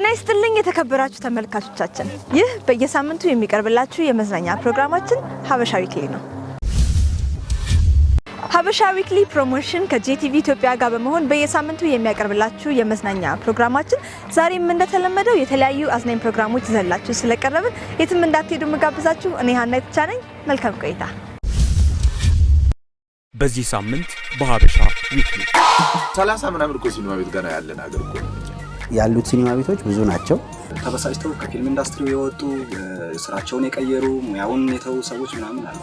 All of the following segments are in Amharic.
ጤና ይስጥልኝ የተከበራችሁ ተመልካቾቻችን፣ ይህ በየሳምንቱ የሚቀርብላችሁ የመዝናኛ ፕሮግራማችን ሀበሻ Weekly ነው። ሀበሻ Weekly Promotion ከጄቲቪ ኢትዮጵያ ጋር በመሆን በየሳምንቱ የሚያቀርብላችሁ የመዝናኛ ፕሮግራማችን ዛሬም እንደተለመደው የተለያዩ አዝናኝ ፕሮግራሞች ይዘንላችሁ ስለቀረብን የትም እንዳትሄዱ የምጋብዛችሁ እኔ ሀና የተቻ ነኝ። መልካም ቆይታ። በዚህ ሳምንት በሀበሻ Weekly 30 ምናምን እኮ ሲኒማ ቤት ገና ያለን ሀገር እኮ ነው። ያሉት ሲኒማ ቤቶች ብዙ ናቸው። ተበሳጭተው ከፊልም ኢንዱስትሪው የወጡ፣ ስራቸውን የቀየሩ፣ ሙያውን የተዉ ሰዎች ምናምን አሉ።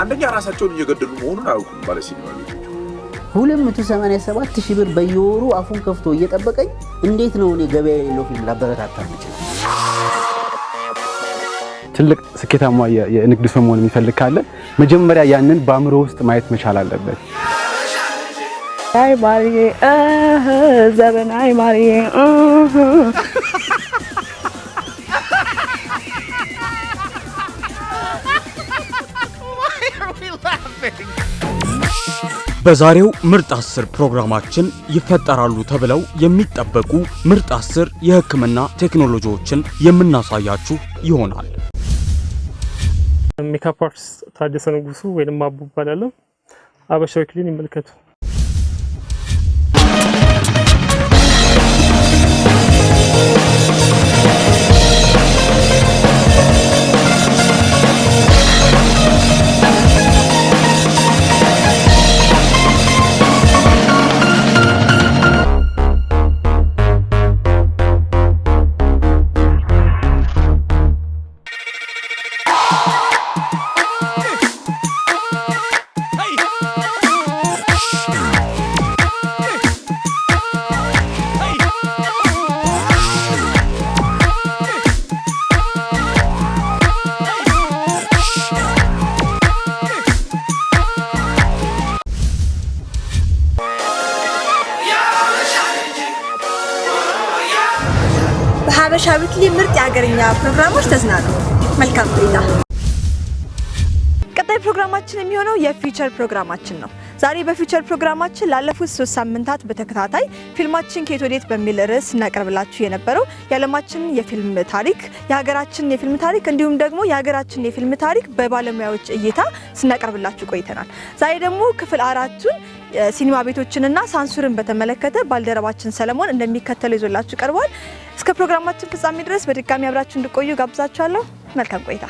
አንደኛ ራሳቸውን እየገደሉ መሆኑን አያውቁም ባለ ሲኒማ ቤቶች። 287 ሺህ ብር በየወሩ አፉን ከፍቶ እየጠበቀኝ እንዴት ነው እኔ ገበያ የሌለው ፊልም ላበረታታ የምችለው? ትልቅ ስኬታማ የንግድ ሰው መሆን የሚፈልግ ካለ መጀመሪያ ያንን በአእምሮ ውስጥ ማየት መቻል አለበት። አይ ማርዬ፣ ዘበናይ ማርዬ። በዛሬው ምርጥ 10 ፕሮግራማችን ይፈጠራሉ ተብለው የሚጠበቁ ምርጥ 10 የሕክምና ቴክኖሎጂዎችን የምናሳያችሁ ይሆናል። Makeup artist ታደሰ ንጉሱ ወይም አቡ እባላለሁ። ሀበሻ Weekly ን ይመልከቱ። በሀበሻ Weekly ምርጥ የሀገርኛ ፕሮግራሞች ተዝናኑ። መልካም ቆይታ። ቀጣይ ፕሮግራማችን የሚሆነው የ feature ፕሮግራማችን ነው። ዛሬ በ feature ፕሮግራማችን ላለፉት 3 ሳምንታት በተከታታይ ፊልማችን ከየት ወዴት በሚል ርዕስ እናቀርብላችሁ የነበረው የዓለማችን የፊልም ታሪክ፣ የሀገራችን የፊልም ታሪክ እንዲሁም ደግሞ የሀገራችን የፊልም ታሪክ በባለሙያዎች እይታ ስናቀርብላችሁ ቆይተናል። ዛሬ ደግሞ ክፍል አራቱን ሲኒማ ቤቶችንና ሳንሱርን በተመለከተ ባልደረባችን ሰለሞን እንደሚከተለው ይዞላችሁ ቀርቧል። እስከ ፕሮግራማችን ፍጻሜ ድረስ በድጋሚ አብራችሁ እንድቆዩ ጋብዛችኋለሁ። መልካም ቆይታ።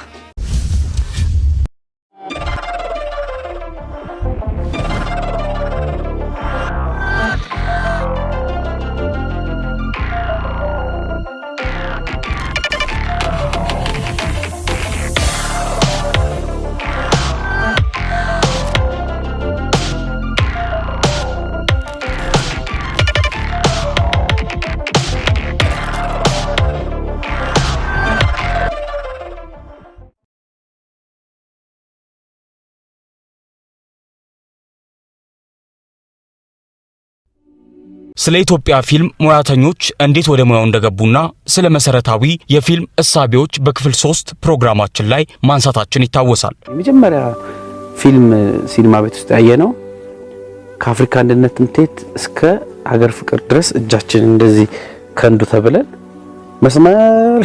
ስለ ኢትዮጵያ ፊልም ሙያተኞች እንዴት ወደ ሙያው እንደገቡና ስለ መሰረታዊ የፊልም እሳቤዎች በክፍል 3 ፕሮግራማችን ላይ ማንሳታችን ይታወሳል። የመጀመሪያ ፊልም ሲኒማ ቤት ውስጥ ያየነው ከአፍሪካ አንድነት ትምህርት ቤት እስከ ሀገር ፍቅር ድረስ እጃችን እንደዚህ ከንዱ ተብለን መስመር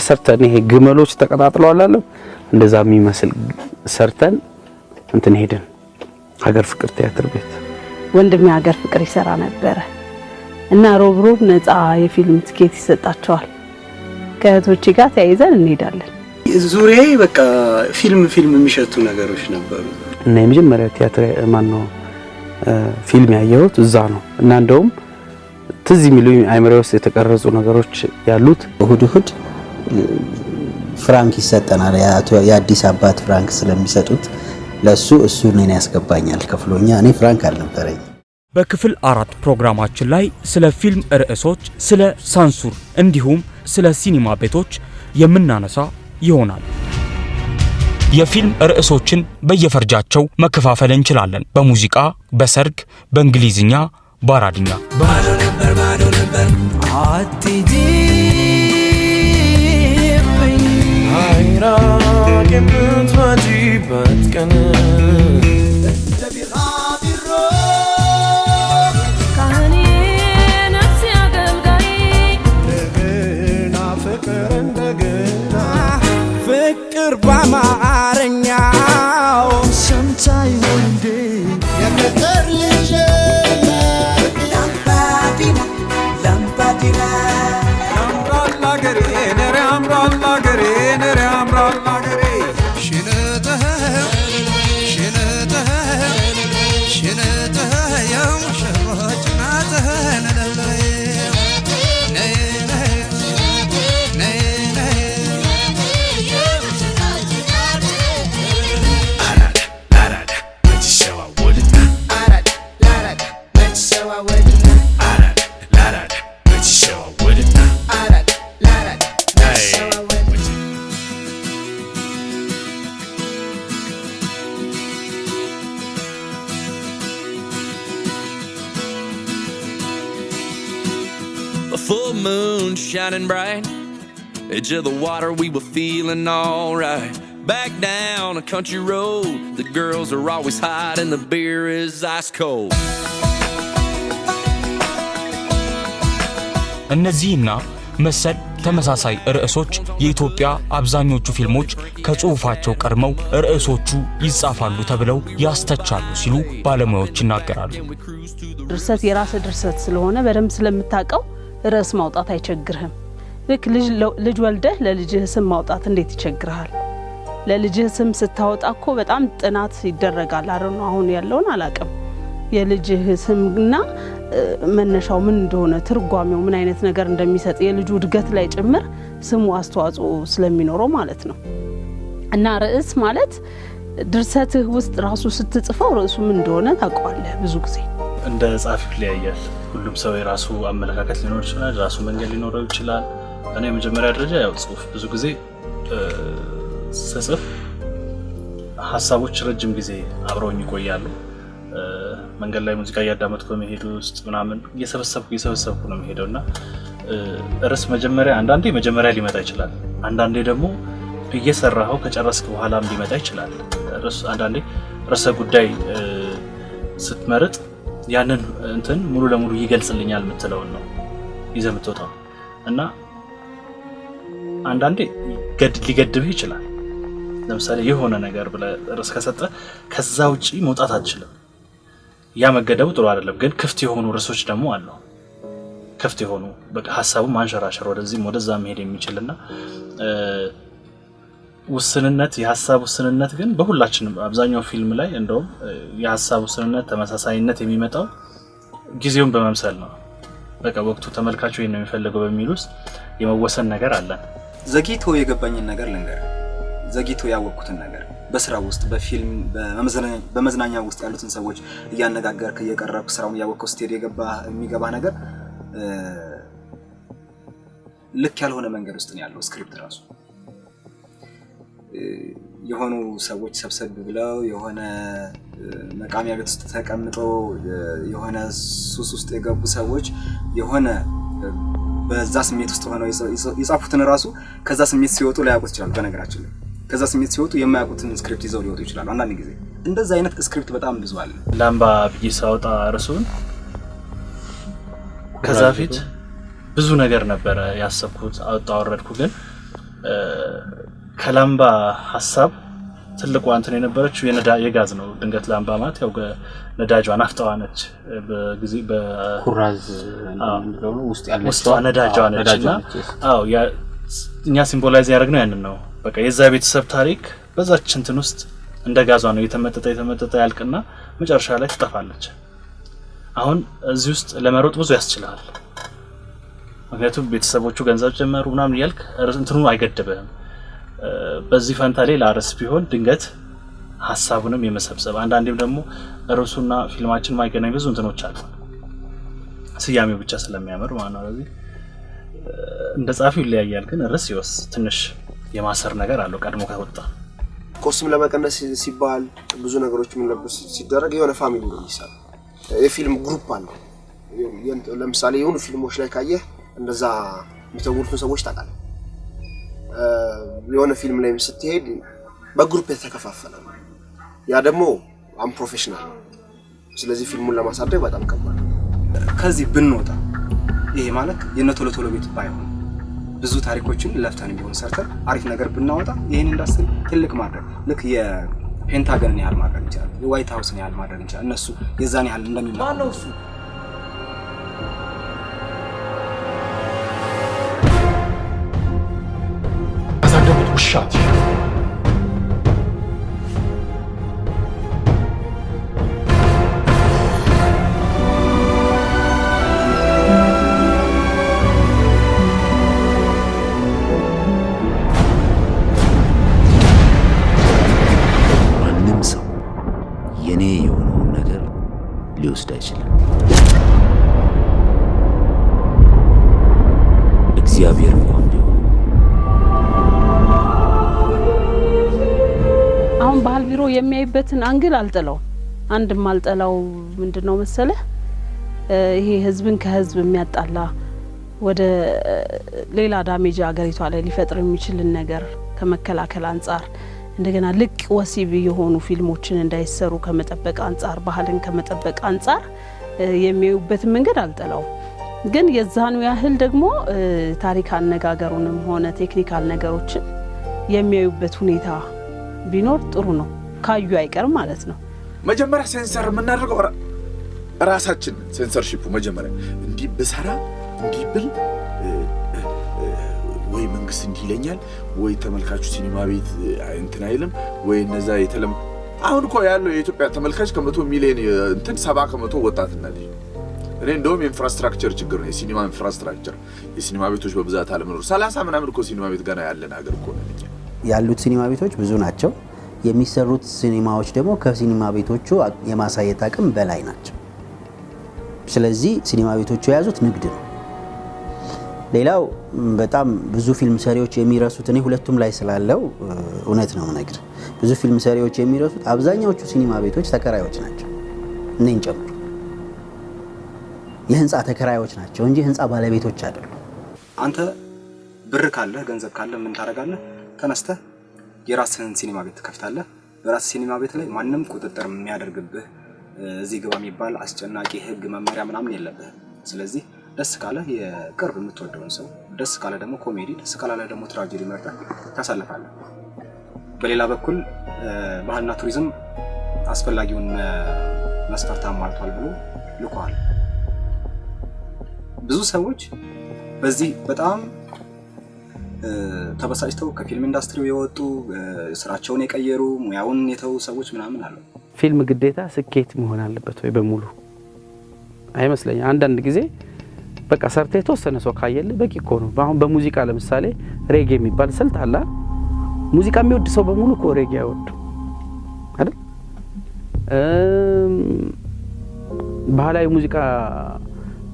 ሰርተን፣ ይሄ ግመሎች ተቀጣጥለዋል አለ፣ እንደዛ የሚመስል ሰርተን እንትን ሄድን ሀገር ፍቅር ቲያትር ቤት። ወንድሜ ሀገር ፍቅር ይሰራ ነበረ እና ሮብ ሮብ ነፃ የፊልም ትኬት ይሰጣቸዋል። ከእህቶቼ ጋር ተያይዘን እንሄዳለን። ዙሪያዬ በቃ ፊልም ፊልም የሚሸቱ ነገሮች ነበሩ። እና የመጀመሪያ ቲያትር ማን ነው ፊልም ያየሁት እዛ ነው። እና እንደውም ትዝ የሚሉኝ አይምሮዬ ውስጥ የተቀረጹ ነገሮች ያሉት እሁድ እሁድ ፍራንክ ይሰጠናል። የአዲስ አባት ፍራንክ ስለሚሰጡት ለሱ እሱ እኔን ያስገባኛል ከፍሎኛ። እኔ ፍራንክ አልነበረኝ። በክፍል 4 ፕሮግራማችን ላይ ስለ ፊልም ርዕሶች፣ ስለ ሳንሱር እንዲሁም ስለ ሲኒማ ቤቶች የምናነሳ ይሆናል። የፊልም ርዕሶችን በየፈርጃቸው መከፋፈል እንችላለን። በሙዚቃ፣ በሰርግ፣ በእንግሊዝኛ፣ በአራድኛ። ባዶ ነበር፣ ባዶ ነበር፣ አትሂጂብኝ አይራቅ የምትመጪበት ቀን። ካህኔ ነፍሴ አገልጋይ። መሸዋወድና አራዳ ላራዳ መች ይሸዋወድና አራዳ ላራዳ መች ይሸዋወድና። A full moon shining bright. Edge of the water, we were feeling alright. Back down a country road, the girls are always hot and the beer is ice cold. እነዚህና መሰል ተመሳሳይ ርዕሶች የኢትዮጵያ አብዛኞቹ ፊልሞች ከጽሑፋቸው ቀድመው ርዕሶቹ ይጻፋሉ ተብለው ያስተቻሉ ሲሉ ባለሙያዎች ይናገራሉ። ድርሰት የራስ ድርሰት ስለሆነ በደንብ ስለምታውቀው ርዕስ ማውጣት አይቸግርህም። ልክ ልጅ ወልደህ ለልጅህ ስም ማውጣት እንዴት ይቸግርሃል? ለልጅህ ስም ስታወጣ እኮ በጣም ጥናት ይደረጋል። አረ ነው አሁን ያለውን አላቅም። የልጅህ ስምና መነሻው ምን እንደሆነ፣ ትርጓሜው ምን አይነት ነገር እንደሚሰጥ፣ የልጁ እድገት ላይ ጭምር ስሙ አስተዋጽኦ ስለሚኖረው ማለት ነው። እና ርዕስ ማለት ድርሰትህ ውስጥ ራሱ ስትጽፈው ርዕሱ ምን እንደሆነ ታውቀዋለህ ብዙ ጊዜ። እንደ ጸሐፊው ይለያያል። ሁሉም ሰው የራሱ አመለካከት ሊኖር ይችላል፣ የራሱ መንገድ ሊኖረው ይችላል። እኔ የመጀመሪያ ደረጃ ያው ጽሁፍ ብዙ ጊዜ ስጽፍ ሀሳቦች ረጅም ጊዜ አብረውኝ ይቆያሉ። መንገድ ላይ ሙዚቃ እያዳመጥኩ በመሄድ ውስጥ ምናምን እየሰበሰብኩ እየሰበሰብኩ ነው የምሄደው። እና ርዕስ መጀመሪያ አንዳንዴ መጀመሪያ ሊመጣ ይችላል። አንዳንዴ ደግሞ እየሰራኸው ከጨረስክ በኋላም ሊመጣ ይችላል። ርዕስ አንዳንዴ ርዕሰ ጉዳይ ስትመርጥ ያንን እንትን ሙሉ ለሙሉ ይገልጽልኛል የምትለውን ነው ይዘህ የምትወጣው። እና አንዳንዴ ሊገድብህ ይችላል። ለምሳሌ የሆነ ነገር ብለህ ርዕስ ከሰጠህ ከዛ ውጪ መውጣት አትችልም። ያ መገደቡ ጥሩ አይደለም፣ ግን ክፍት የሆኑ ርዕሶች ደግሞ አሉ። ክፍት የሆኑ በቃ ሀሳቡ ማንሸራሸር ወደዚህም ወደዛ መሄድ የሚችልና ውስንነት፣ የሀሳብ ውስንነት ግን በሁላችንም አብዛኛው ፊልም ላይ እንደውም የሀሳብ ውስንነት ተመሳሳይነት የሚመጣው ጊዜውን በመምሰል ነው። በቃ ወቅቱ ተመልካቹ ይሄን ነው የሚፈልገው በሚል ውስጥ የመወሰን ነገር አለን። ዘግይቶ የገባኝን ነገር ልንገር። ዘግይቶ ያወቅኩትን ነገር በስራ ውስጥ፣ በፊልም በመዝናኛ ውስጥ ያሉትን ሰዎች እያነጋገርክ፣ እየቀረብክ፣ ስራውን እያወቅከው ስትሄድ የሚገባ ነገር ልክ ያልሆነ መንገድ ውስጥ ነው ያለው script ራሱ። የሆኑ ሰዎች ሰብሰብ ብለው የሆነ መቃሚያ ቤት ውስጥ ተቀምጠው የሆነ ሱስ ውስጥ የገቡ ሰዎች የሆነ በዛ ስሜት ውስጥ ሆነው የጻፉትን ራሱ ከዛ ስሜት ሲወጡ ላያውቁት ይችላሉ። በነገራችን ላይ ከዛ ስሜት ሲወጡ የማያውቁትን script ይዘው ሊወጡ ይችላሉ። አንዳንድ ጊዜ እንደዛ አይነት script በጣም ብዙ አለ። ላምባ ብዬ ሳወጣ ርዕሱን ከዛ ፊት ብዙ ነገር ነበረ ያሰብኩት፣ አወጣ አወረድኩ። ግን ከላምባ ሀሳብ ትልቋ እንትን የነበረችው የጋዝ ነው። ድንገት ላምባ ማለት ያው ነዳጇ ናፍጣዋ ነች። በጊዜ ኩራዝ ውስጥ ያለችው ውስጧ ነዳጇ ነች። እና አዎ እኛ symbolize ያደረግነው ያንን ነው። በቃ የዛ ቤተሰብ ታሪክ በዛች እንትን ውስጥ እንደ ጋዟ ነው፣ የተመጠጠ የተመጠጠ ያልቅና መጨረሻ ላይ ትጠፋለች። አሁን እዚህ ውስጥ ለመሮጥ ብዙ ያስችላል። ምክንያቱም ቤተሰቦቹ ገንዘብ ጀመሩ ምናምን እያልክ እንትኑ አይገድብህም። በዚህ ፈንታ ሌላ ርዕስ ቢሆን ድንገት ሀሳቡንም የመሰብሰብ፣ አንዳንዴም ደግሞ ርዕሱና ፊልማችን ማይገናኝ ብዙ እንትኖች አሉ። ስያሜው ብቻ ስለሚያምር ማለት ነው። ስለዚህ እንደ ጸሐፊው ይለያያል፣ ግን ርዕስ ይወስ ትንሽ የማሰር ነገር አለው ቀድሞ ከወጣ። Cost ም ለመቀነስ ሲባል ብዙ ነገሮች ምን ሲደረግ የሆነ family ነው የሚሰራው። የፊልም group አለ። ለምሳሌ የሆኑ ፊልሞች ላይ ካየህ እንደዛ የሚተውኑትን ሰዎች ታውቃለህ። የሆነ ፊልም ላይ ስትሄድ በ group የተከፋፈለ ነው። ያ ደግሞ unprofessional ነው። ስለዚህ ፊልሙን ለማሳደግ በጣም ከባድ ነው። ከዚህ ብንወጣ፣ ይሄ ማለት የነ ቶሎ ቶሎ ቤት ባይሆን፣ ብዙ ታሪኮችን ለፍተን ቢሆን ሰርተን አሪፍ ነገር ብናወጣ ይህን ኢንዱስትሪ ትልቅ ማድረግ፣ ልክ የፔንታገንን ያህል ማድረግ እንችላለን። የዋይት ሀውስን ያህል ማድረግ እንችላለን። እነሱ የዛን ያህል እንደሚማ ማነው እሱ? ያሳደጉት ውሻ። ማንም ሰው የኔ የሆነውን ነገር ሊወስድ አይችልም። እግዚአብሔር እንኳን ቢሆን። አሁን ባህል ቢሮ የሚያይበትን angle አልጠላውም። አንድም አልጠላው ምንድነው መሰለህ፣ ይሄ ህዝብን ከህዝብ የሚያጣላ፣ ወደ ሌላ damage ሀገሪቷ ላይ ሊፈጥር የሚችልን ነገር ከመከላከል አንጻር፣ እንደገና ልቅ ወሲብ የሆኑ ፊልሞችን እንዳይሰሩ ከመጠበቅ አንጻር፣ ባህልን ከመጠበቅ አንጻር የሚያዩበትን መንገድ አልጠላውም። ግን የዛኑ ያህል ደግሞ ታሪክ አነጋገሩንም ሆነ technical ነገሮችን የሚያዩበት ሁኔታ ቢኖር ጥሩ ነው። ካዩ አይቀርም ማለት ነው። መጀመሪያ ሴንሰር የምናደርገው ራሳችን፣ ሴንሰርሺፑ መጀመሪያ እንዲህ ብሰራ፣ እንዲህ ብል ወይ መንግስት እንዲህ ይለኛል፣ ወይ ተመልካቹ ሲኒማ ቤት እንትን አይልም፣ ወይ እነዛ የተለም አሁን እኮ ያለው የኢትዮጵያ ተመልካች ከ100 ሚሊዮን እንትን 70% ወጣትና ልጅ ነው። እኔ እንደውም የ infrastructure ችግር ነው፣ የሲኒማ infrastructure፣ የሲኒማ ቤቶች በብዛት አለመኖር። 30 ምናምን እኮ ሲኒማ ቤት ገና ያለን ሀገር እኮ ነን እኛ። ያሉት ሲኒማ ቤቶች ብዙ ናቸው። የሚሰሩት ሲኒማዎች ደግሞ ከሲኒማ ቤቶቹ የማሳየት አቅም በላይ ናቸው። ስለዚህ ሲኒማ ቤቶቹ የያዙት ንግድ ነው። ሌላው በጣም ብዙ ፊልም ሰሪዎች የሚረሱት፣ እኔ ሁለቱም ላይ ስላለው እውነት ነው የምነግርህ። ብዙ ፊልም ሰሪዎች የሚረሱት አብዛኛዎቹ ሲኒማ ቤቶች ተከራዮች ናቸው፣ እኔን ጨምሮ የህንፃ ተከራዮች ናቸው እንጂ ህንፃ ባለቤቶች አይደሉም። አንተ ብር ካለህ፣ ገንዘብ ካለህ ምን ታደርጋለህ? ተነስተህ የራስህን ሲኒማ ቤት ትከፍታለህ። በራስህ ሲኒማ ቤት ላይ ማንም ቁጥጥር የሚያደርግብህ፣ እዚህ ግባ የሚባል አስጨናቂ ህግ፣ መመሪያ ምናምን የለብህም። ስለዚህ ደስ ካለህ የቅርብ የምትወደውን ሰው፣ ደስ ካለ ደግሞ ኮሜዲ፣ ደስ ካላለ ደግሞ tragedy መርጠህ ታሳልፋለህ። በሌላ በኩል ባህልና ቱሪዝም አስፈላጊውን መስፈርት አሟልቷል ብሎ ልኳል። ብዙ ሰዎች በዚህ በጣም ተበሳጭተው ከፊልም ኢንዱስትሪው የወጡ፣ ስራቸውን የቀየሩ፣ ሙያውን የተዉ ሰዎች ምናምን አሉ። ፊልም ግዴታ ስኬት መሆን አለበት ወይ በሙሉ? አይመስለኝም። አንዳንድ ጊዜ በቃ ሰርተ የተወሰነ ሰው ካየልህ በቂ እኮ ነው። አሁን በሙዚቃ ለምሳሌ ሬጌ የሚባል ስልት አለ። ሙዚቃ የሚወድ ሰው በሙሉ እኮ ሬጌ አይወድም አይደል? ባህላዊ ሙዚቃ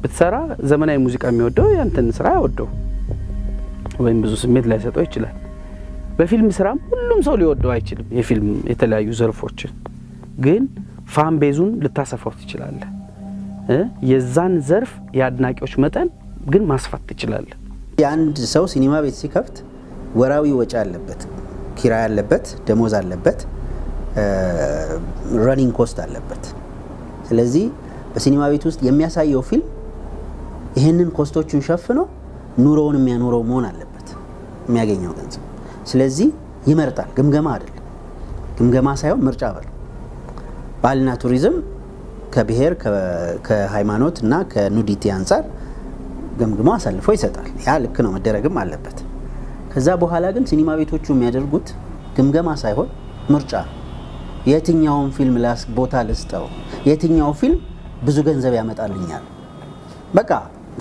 ብትሰራ ዘመናዊ ሙዚቃ የሚወደው ያንተን ስራ አይወደው ወይም ብዙ ስሜት ላይሰጠው ይችላል። በፊልም ስራም ሁሉም ሰው ሊወደው አይችልም። የፊልም የተለያዩ ዘርፎችን ግን fan base ኡን ልታሰፋው ትችላለህ። የዛን ዘርፍ የአድናቂዎች መጠን ግን ማስፋት ትችላለህ። የአንድ ሰው ሲኒማ ቤት ሲከፍት ወራዊ ወጪ አለበት፣ ኪራይ አለበት፣ ደሞዝ አለበት፣ running cost አለበት። ስለዚህ በሲኒማ ቤት ውስጥ የሚያሳየው ፊልም ይህንን cost ኦቹን ሸፍኖ ኑሮውን የሚያኖረው መሆን አለበት የሚያገኘው ገንዘብ። ስለዚህ ይመርጣል። ግምገማ አይደለም፣ ግምገማ ሳይሆን ምርጫ በለው። ባህልና ቱሪዝም ከብሔር፣ ከሃይማኖት እና ከ nudity አንጻር ገምግሞ አሳልፎ ይሰጣል። ያ ልክ ነው፣ መደረግም አለበት። ከዛ በኋላ ግን ሲኒማ ቤቶቹ የሚያደርጉት ግምገማ ሳይሆን ምርጫ ነው። የትኛውን ፊልም ቦታ ልስጠው፣ የትኛው ፊልም ብዙ ገንዘብ ያመጣልኛል። በቃ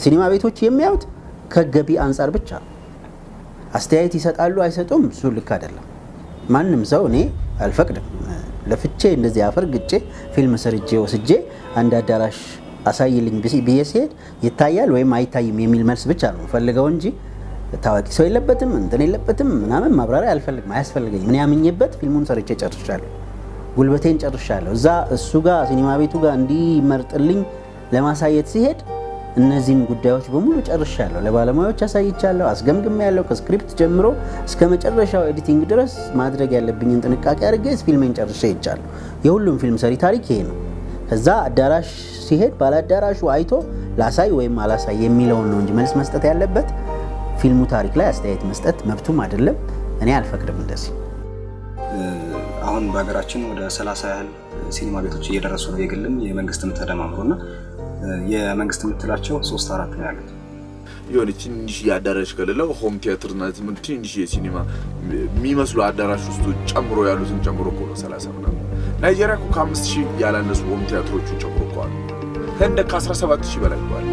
ሲኒማ ቤቶች የሚያዩት ከገቢ አንጻር ብቻ ነው። አስተያየት ይሰጣሉ አይሰጡም፣ እሱ ልክ አይደለም። ማንም ሰው፣ እኔ አልፈቅድም። ለፍቼ እንደዚህ አፈር ግጬ ፊልም ሰርቼ ወስጄ አንድ አዳራሽ አሳይልኝ ብዬ ሲሄድ ይታያል ወይም አይታይም የሚል መልስ ብቻ ነው ፈልገው እንጂ ታዋቂ ሰው የለበትም፣ እንትን የለበትም ምናምን ማብራሪያ አልፈልግም፣ አያስፈልገኝም። እኔ አምኜበት ፊልሙን ሰርቼ ጨርሻለሁ፣ ጉልበቴን ጨርሻለሁ። እዛ እሱ ጋር ሲኒማ ቤቱ ጋር እንዲመርጥልኝ ለማሳየት ሲሄድ እነዚህን ጉዳዮች በሙሉ ጨርሻለሁ። ለባለሙያዎች አሳይቻለሁ፣ አስገምግሜያለሁ። ከ script ጀምሮ እስከ መጨረሻው editing ድረስ ማድረግ ያለብኝን ጥንቃቄ አድርጌ ፊልሜን ጨርሼ ሄጃለሁ። የሁሉም ፊልም ሰሪ ታሪክ ይሄ ነው። ከዛ አዳራሽ ሲሄድ ባለ አዳራሹ አይቶ ላሳይ ወይም አላሳይ የሚለውን ነው እንጂ መልስ መስጠት ያለበት፣ ፊልሙ ታሪክ ላይ አስተያየት መስጠት መብቱም አይደለም። እኔ አልፈቅድም እንደዚህ። አሁን በሀገራችን ወደ 30 ያህል ሲኒማ ቤቶች እየደረሱ ነው፣ የግልም የመንግስትም ተደማምሮ፣ እና የመንግስት የምትላቸው ሶስት አራት ነው ያሉት። የሆነ ትንሽ አዳራሽ ከሌለው home theater ና ትንሽ የሲኒማ የሚመስሉ አዳራሽ ውስጥ ጨምሮ ያሉትን ጨምሮ እኮ ነው 30 ምናምን። ናይጄሪያ እኮ ከ5,000 ያላነሱ home theater ኦቹን ጨምሮ እኮ አሉ። ህንድ ከ17,000 በላይ እኮ አለ።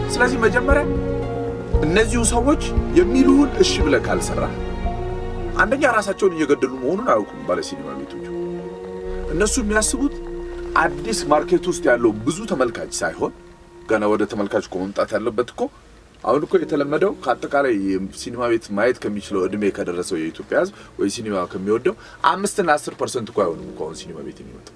ስለዚህ መጀመሪያ እነዚሁ ሰዎች የሚሉህን እሺ ብለህ ካልሰራህ አንደኛ ራሳቸውን እየገደሉ መሆኑን አያውቁም ባለ ሲኒማ ቤቶቹ። እነሱ የሚያስቡት አዲስ market ውስጥ ያለው ብዙ ተመልካች ሳይሆን፣ ገና ወደ ተመልካች እኮ መምጣት ያለበት እኮ አሁን እኮ የተለመደው ከአጠቃላይ ሲኒማ ቤት ማየት ከሚችለው እድሜ ከደረሰው የኢትዮጵያ ሕዝብ ወይ ሲኒማ ከሚወደው 5 እና 10% እኮ አይሆንም እኮ አሁን ሲኒማ ቤት የሚመጣው።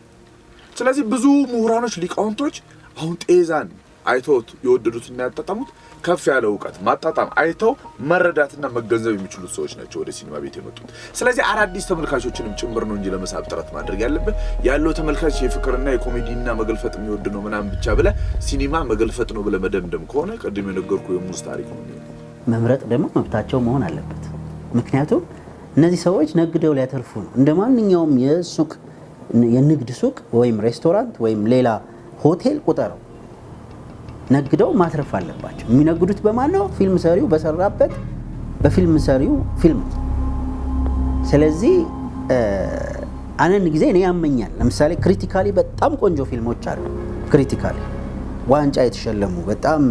ስለዚህ ብዙ ምሁራኖች፣ ሊቃውንቶች አሁን ጤዛን አይተውት የወደዱትና ያጣጣሙት ከፍ ያለ እውቀት ማጣጣም አይተው መረዳትና መገንዘብ የሚችሉት ሰዎች ናቸው ወደ ሲኒማ ቤት የመጡት። ስለዚህ አዳዲስ ተመልካቾችንም ጭምር ነው እንጂ ለመሳብ ጥረት ማድረግ ያለብን ያለው ተመልካች የፍቅርና የኮሜዲና መገልፈጥ የሚወድ ነው ምናምን ብቻ ብለህ ሲኒማ መገልፈጥ ነው ብለህ መደምደም ከሆነ ቅድም የነገርኩህ የሙዝ ታሪክ ነው የሚሆነው። መምረጥ ደግሞ መብታቸው መሆን አለበት። ምክንያቱም እነዚህ ሰዎች ነግደው ሊያተርፉ ነው። እንደ ማንኛውም የሱቅ የንግድ ሱቅ ወይም ሬስቶራንት ወይም ሌላ ሆቴል ቁጠረው፣ ነግደው ማትረፍ አለባቸው። የሚነግዱት በማን ነው? ፊልም ሰሪው በሰራበት በፊልም ሰሪው ፊልም። ስለዚህ አንዳንድ ጊዜ እኔ ያመኛል። ለምሳሌ critically በጣም ቆንጆ ፊልሞች አሉ። Critically ዋንጫ የተሸለሙ በጣም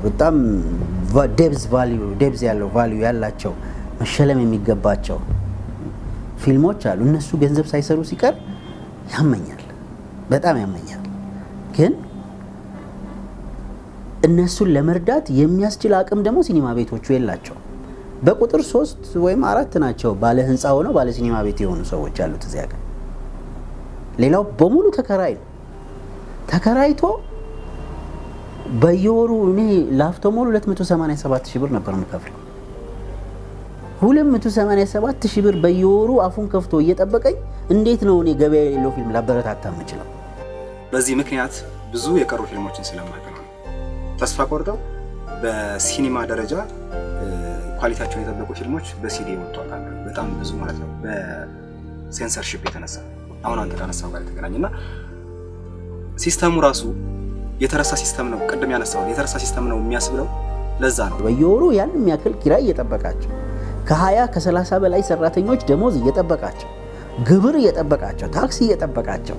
በጣም depth value depth ያለው value ያላቸው መሸለም የሚገባቸው ፊልሞች አሉ። እነሱ ገንዘብ ሳይሰሩ ሲቀር ያመኛል፣ በጣም ያመኛል። ግን እነሱን ለመርዳት የሚያስችል አቅም ደግሞ ሲኒማ ቤቶቹ የላቸው። በቁጥር 3 ወይም 4 ናቸው ባለ ህንፃ ሆነው ባለ ሲኒማ ቤት የሆኑ ሰዎች ያሉት እዚያ ጋር። ሌላው በሙሉ ተከራይ ነው። ተከራይቶ በየወሩ እኔ ላፍቶ ሞል 287 ሺህ ብር ነበር የምከፍለው። 287 ሺህ ብር በየወሩ አፉን ከፍቶ እየጠበቀኝ እንዴት ነው እኔ ገበያ የሌለው ፊልም ላበረታታ የምችለው? በዚህ ምክንያት ብዙ የቀሩ ፊልሞችን ስለማውቅ ነው ተስፋ ቆርጠው በሲኒማ ደረጃ quality ያቸውን የጠበቁ ፊልሞች በሲዲ ወጥቷል። በጣም ብዙ ማለት ነው፣ በሴንሰርሺፕ የተነሳ አሁን አንተ ካነሳው ጋር የተገናኘና system ኡ ራሱ የተረሳ system ነው። ቅድም ያነሳው የተረሳ system ነው የሚያስብለው ለዛ ነው። በየወሩ ያን የሚያክል ኪራይ እየጠበቃቸው ከ20 ከ30 በላይ ሰራተኞች ደሞዝ እየጠበቃቸው ግብር እየጠበቃቸው ታክስ እየጠበቃቸው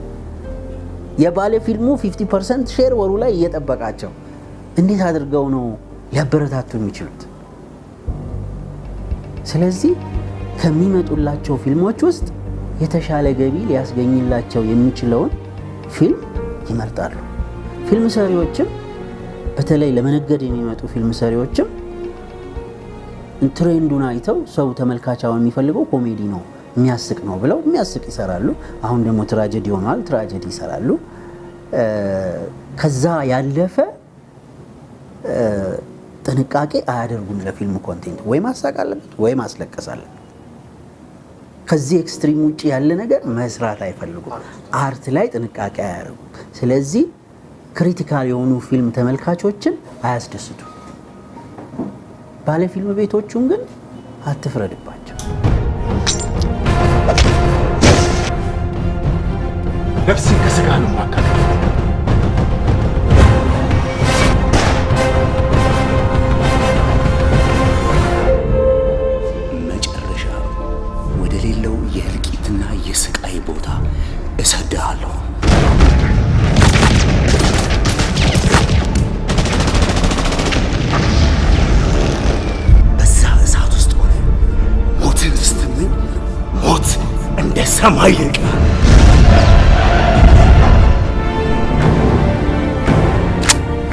የባለ ፊልሙ 50% share ወሩ ላይ እየጠበቃቸው እንዴት አድርገው ነው ሊያበረታቱ የሚችሉት? ስለዚህ ከሚመጡላቸው ፊልሞች ውስጥ የተሻለ ገቢ ሊያስገኝላቸው የሚችለውን ፊልም ይመርጣሉ። ፊልም ሰሪዎችም በተለይ ለመነገድ የሚመጡ ፊልም ሰሪዎችም trend ኡን አይተው ሰው ተመልካች አሁን የሚፈልገው ኮሜዲ ነው የሚያስቅ ነው ብለው የሚያስቅ ይሰራሉ። አሁን ደግሞ tragedy ሆኗል፣ tragedy ይሰራሉ። ከዛ ያለፈ ጥንቃቄ አያደርጉም። ለፊልሙ content ወይ ማሳቅ አለበት ወይ ማስለቀስ አለበት። ከዚህ extreme ውጭ ያለ ነገር መስራት አይፈልጉም። Art ላይ ጥንቃቄ አያደርጉም። ስለዚህ critical የሆኑ ፊልም ተመልካቾችን አያስደስቱም። ባለ ፊልም ቤቶቹን ግን አትፍረድባቸው። ነፍስን ከስጋ ነው ማካተት። መጨረሻ ወደ ሌለው የእልቂትና የስቃይ ቦታ እሰድሃለሁ። በዛ እሳት ውስጥ ሆነ ሞትን ስትመኝ ሞት እንደ ሰማይ ይርቃል።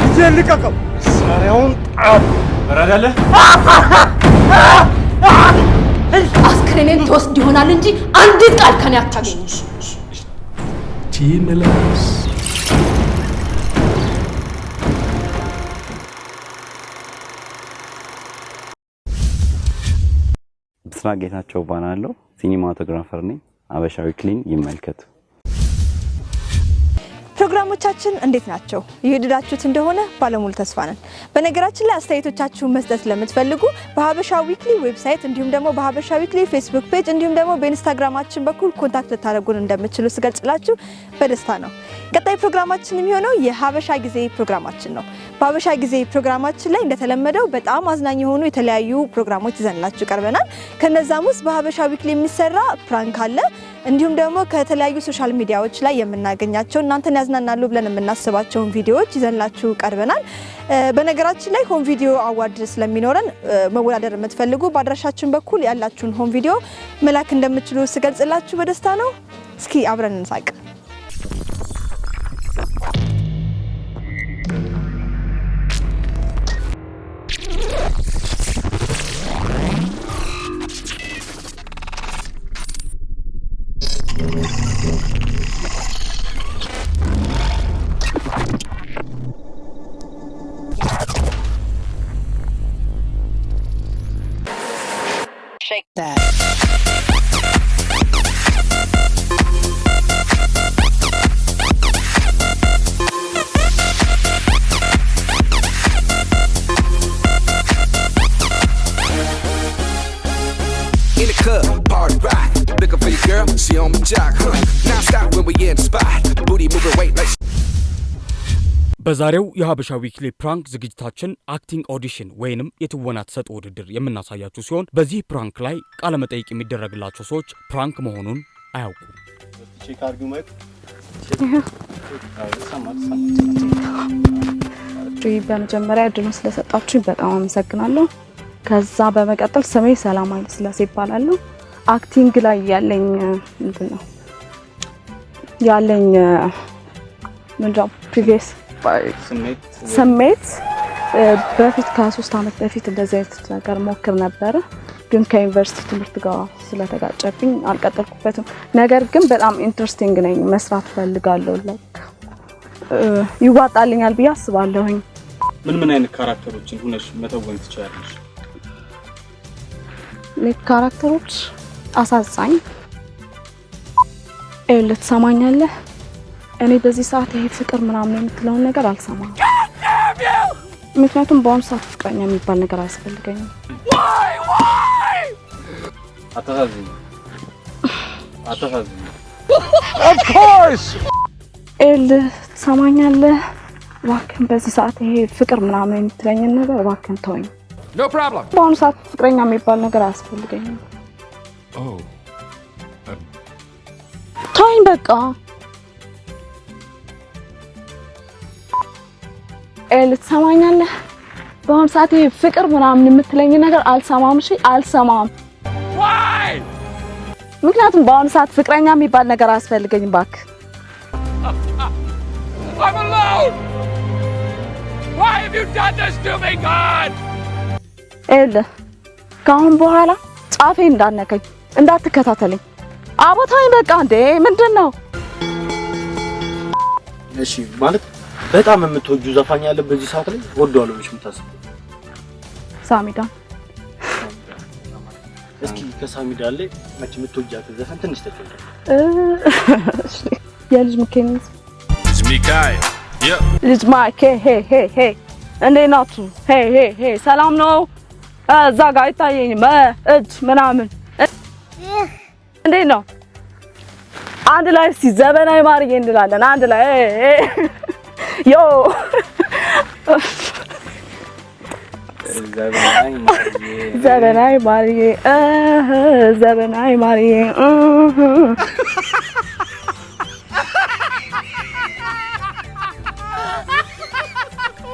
ልጄን ልቀቀው! መሳሪያውን ጣል! በራዳለህ? አስክሬኔን ትወስድ ይሆናል እንጂ አንዲት ቃል ከኔ አታገኝም። ምላስ ብስራት ጌታቸው እባላለሁ። Cinematographer ነኝ። አበሻ ዊክሊን ይመልከቱ። ፕሮግራሞቻችን እንዴት ናቸው? እየወደዳችሁት እንደሆነ ባለሙሉ ተስፋ ነን። በነገራችን ላይ አስተያየቶቻችሁን መስጠት ለምትፈልጉ በሀበሻ ዊክሊ website እንዲሁም ደግሞ በሀበሻ ዊክሊ ፌስቡክ page እንዲሁም ደግሞ በኢንስታግራማችን በኩል contact ልታደርጉን እንደምትችሉ ስገልጽላችሁ በደስታ ነው። ቀጣይ ፕሮግራማችን የሚሆነው የሀበሻ ጊዜ ፕሮግራማችን ነው። በሀበሻ ጊዜ ፕሮግራማችን ላይ እንደተለመደው በጣም አዝናኝ የሆኑ የተለያዩ ፕሮግራሞች ይዘንላችሁ ቀርበናል። ከነዛም ውስጥ በሀበሻ ዊክሊ የሚሰራ prank አለ። እንዲሁም ደግሞ ከተለያዩ social media ዎች ላይ የምናገኛቸው እናንተን ያዝናናሉ ብለን የምናስባቸውን ቪዲዮዎች ይዘንላችሁ ቀርበናል። በነገራችን ላይ home video award ስለሚኖረን መወዳደር የምትፈልጉ በአድራሻችን በኩል ያላችሁን home video መላክ እንደምትችሉ ስገልጽላችሁ በደስታ ነው። እስኪ አብረን እንሳቅ። In the club, party rock. Looking for your girl, she on my jock. Huh. Now stop when we in the spot. Booty moving weight like. በዛሬው የሀበሻ Weekly prank ዝግጅታችን acting audition ወይንም የትወና ተሰጥኦ ውድድር የምናሳያችሁ ሲሆን በዚህ prank ላይ ቃለ መጠይቅ የሚደረግላቸው ሰዎች prank መሆኑን አያውቁም። Check አድርጊው mic። በመጀመሪያ እድሉን ስለሰጣችሁኝ በጣም አመሰግናለሁ። ከዛ በመቀጠል ስሜ ሰላም ኃይለስላሴ ይባላል። Acting ላይ ያለኝ እንትን ነው ያለኝ ምንድነው previous ስሜት በፊት ከ3 ዓመት በፊት እንደዚህ አይነት ነገር ሞክር ነበረ፣ ግን ከዩኒቨርሲቲ ትምህርት ጋር ስለተጋጨብኝ አልቀጠልኩበትም። ነገር ግን በጣም interesting ነኝ፣ መስራት ፈልጋለሁ። Like ይዋጣልኛል ብዬ አስባለሁኝ። ምን ምን አይነት character ኦችን ሆነሽ መተወን ትችያለሽ? Like character ኦች አሳዛኝ፣ ይኸውልህ ትሰማኛለህ? እኔ በዚህ ሰዓት ይሄ ፍቅር ምናምን የምትለውን ነገር አልሰማም። ምክንያቱም በአሁኑ ሰዓት ፍቅረኛ የሚባል ነገር አያስፈልገኝም። አታሳዝኝ፣ አታሳዝኝ። Of course! ይኸውልህ ትሰማኛለህ? እባክህን በዚህ ሰዓት ይሄ ፍቅር ምናምን የምትለኝን ነገር እባክህን ተወኝ። No problem. በአሁኑ ሰዓት ፍቅረኛ የሚባል ነገር አያስፈልገኝም። Oh. ተወኝ በቃ። ይኸውልህ ትሰማኛለህ? በአሁኑ ሰዓት ይሄ ፍቅር ምናምን የምትለኝ ነገር አልሰማም። እሺ አልሰማም። ምክንያቱም በአሁኑ ሰዓት ፍቅረኛ የሚባል ነገር አያስፈልገኝም። እባክህ I'm alone! Why have you done this to me, God? ይኸውልህ ከአሁን በኋላ ጫፌ እንዳነከኝ እንዳትከታተለኝ። አቦ ተወኝ በቃ። እንዴ ምንድን ነው? እሺ ማለት በጣም የምትወጂው ዘፋኝ አለ በዚህ ሰዓት ላይ ወደዋለሁ ብለሽ የምታስቢው? ሳሚዳን። እስኪ ከሳሚዳን ላይ መቼ የምትወጃትን ዘፈን ትንሽ ተጫወቺ። እሺ የልጅ ሚካኤል። ልጅ ሚካኤል። ልጅ ማይክ hey hey hey፣ እንዴት ናችሁ? Hey hey hey፣ ሰላም ነው? እዛ ጋር አይታየኝም እጅ ምናምን እንዴት ነው? አንድ ላይ እስኪ ዘበናዊ ማርዬ እንላለን። አንድ ላይ yo ዘበናዊ ማርዬ ዘበናዊ ማርዬ።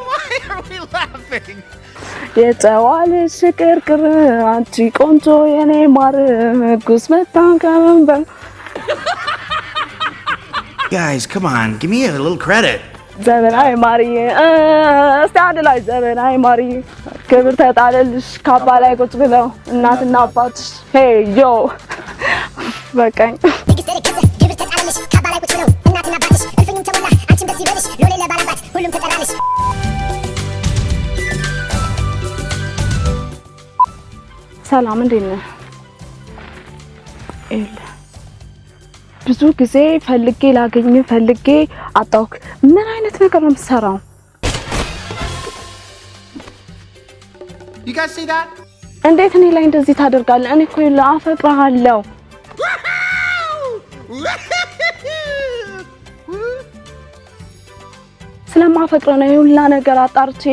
Why are we laughing? የጨዋ ልጅ ቅርቅር አንቺ ቆንጆ የኔ ማር ጉስ መጣን ከመንበር። Guys, come on, give me a little credit. ዘበናዊ ማርዬ እስቲ አንድ ላይ ዘበናዊ ማርዬ ክብር ተጣለልሽ ካባ ላይ ቁጭ ብለው እናትና አባትሽ hey yo በቃኝ። ሰላም እንዴት ነህ? ይኸውልህ ብዙ ጊዜ ፈልጌ ላገኝህ ፈልጌ አጣሁህ። ምን አይነት ነገር ነው የምትሰራው? You guys see that? እንዴት እኔ ላይ እንደዚህ ታደርጋለህ? እኔ እኮ ይኸውልህ አፈቅርሃለሁ። ስለማፈቅርህ ነው ይሄን ሁላ ነገር አጣርቼ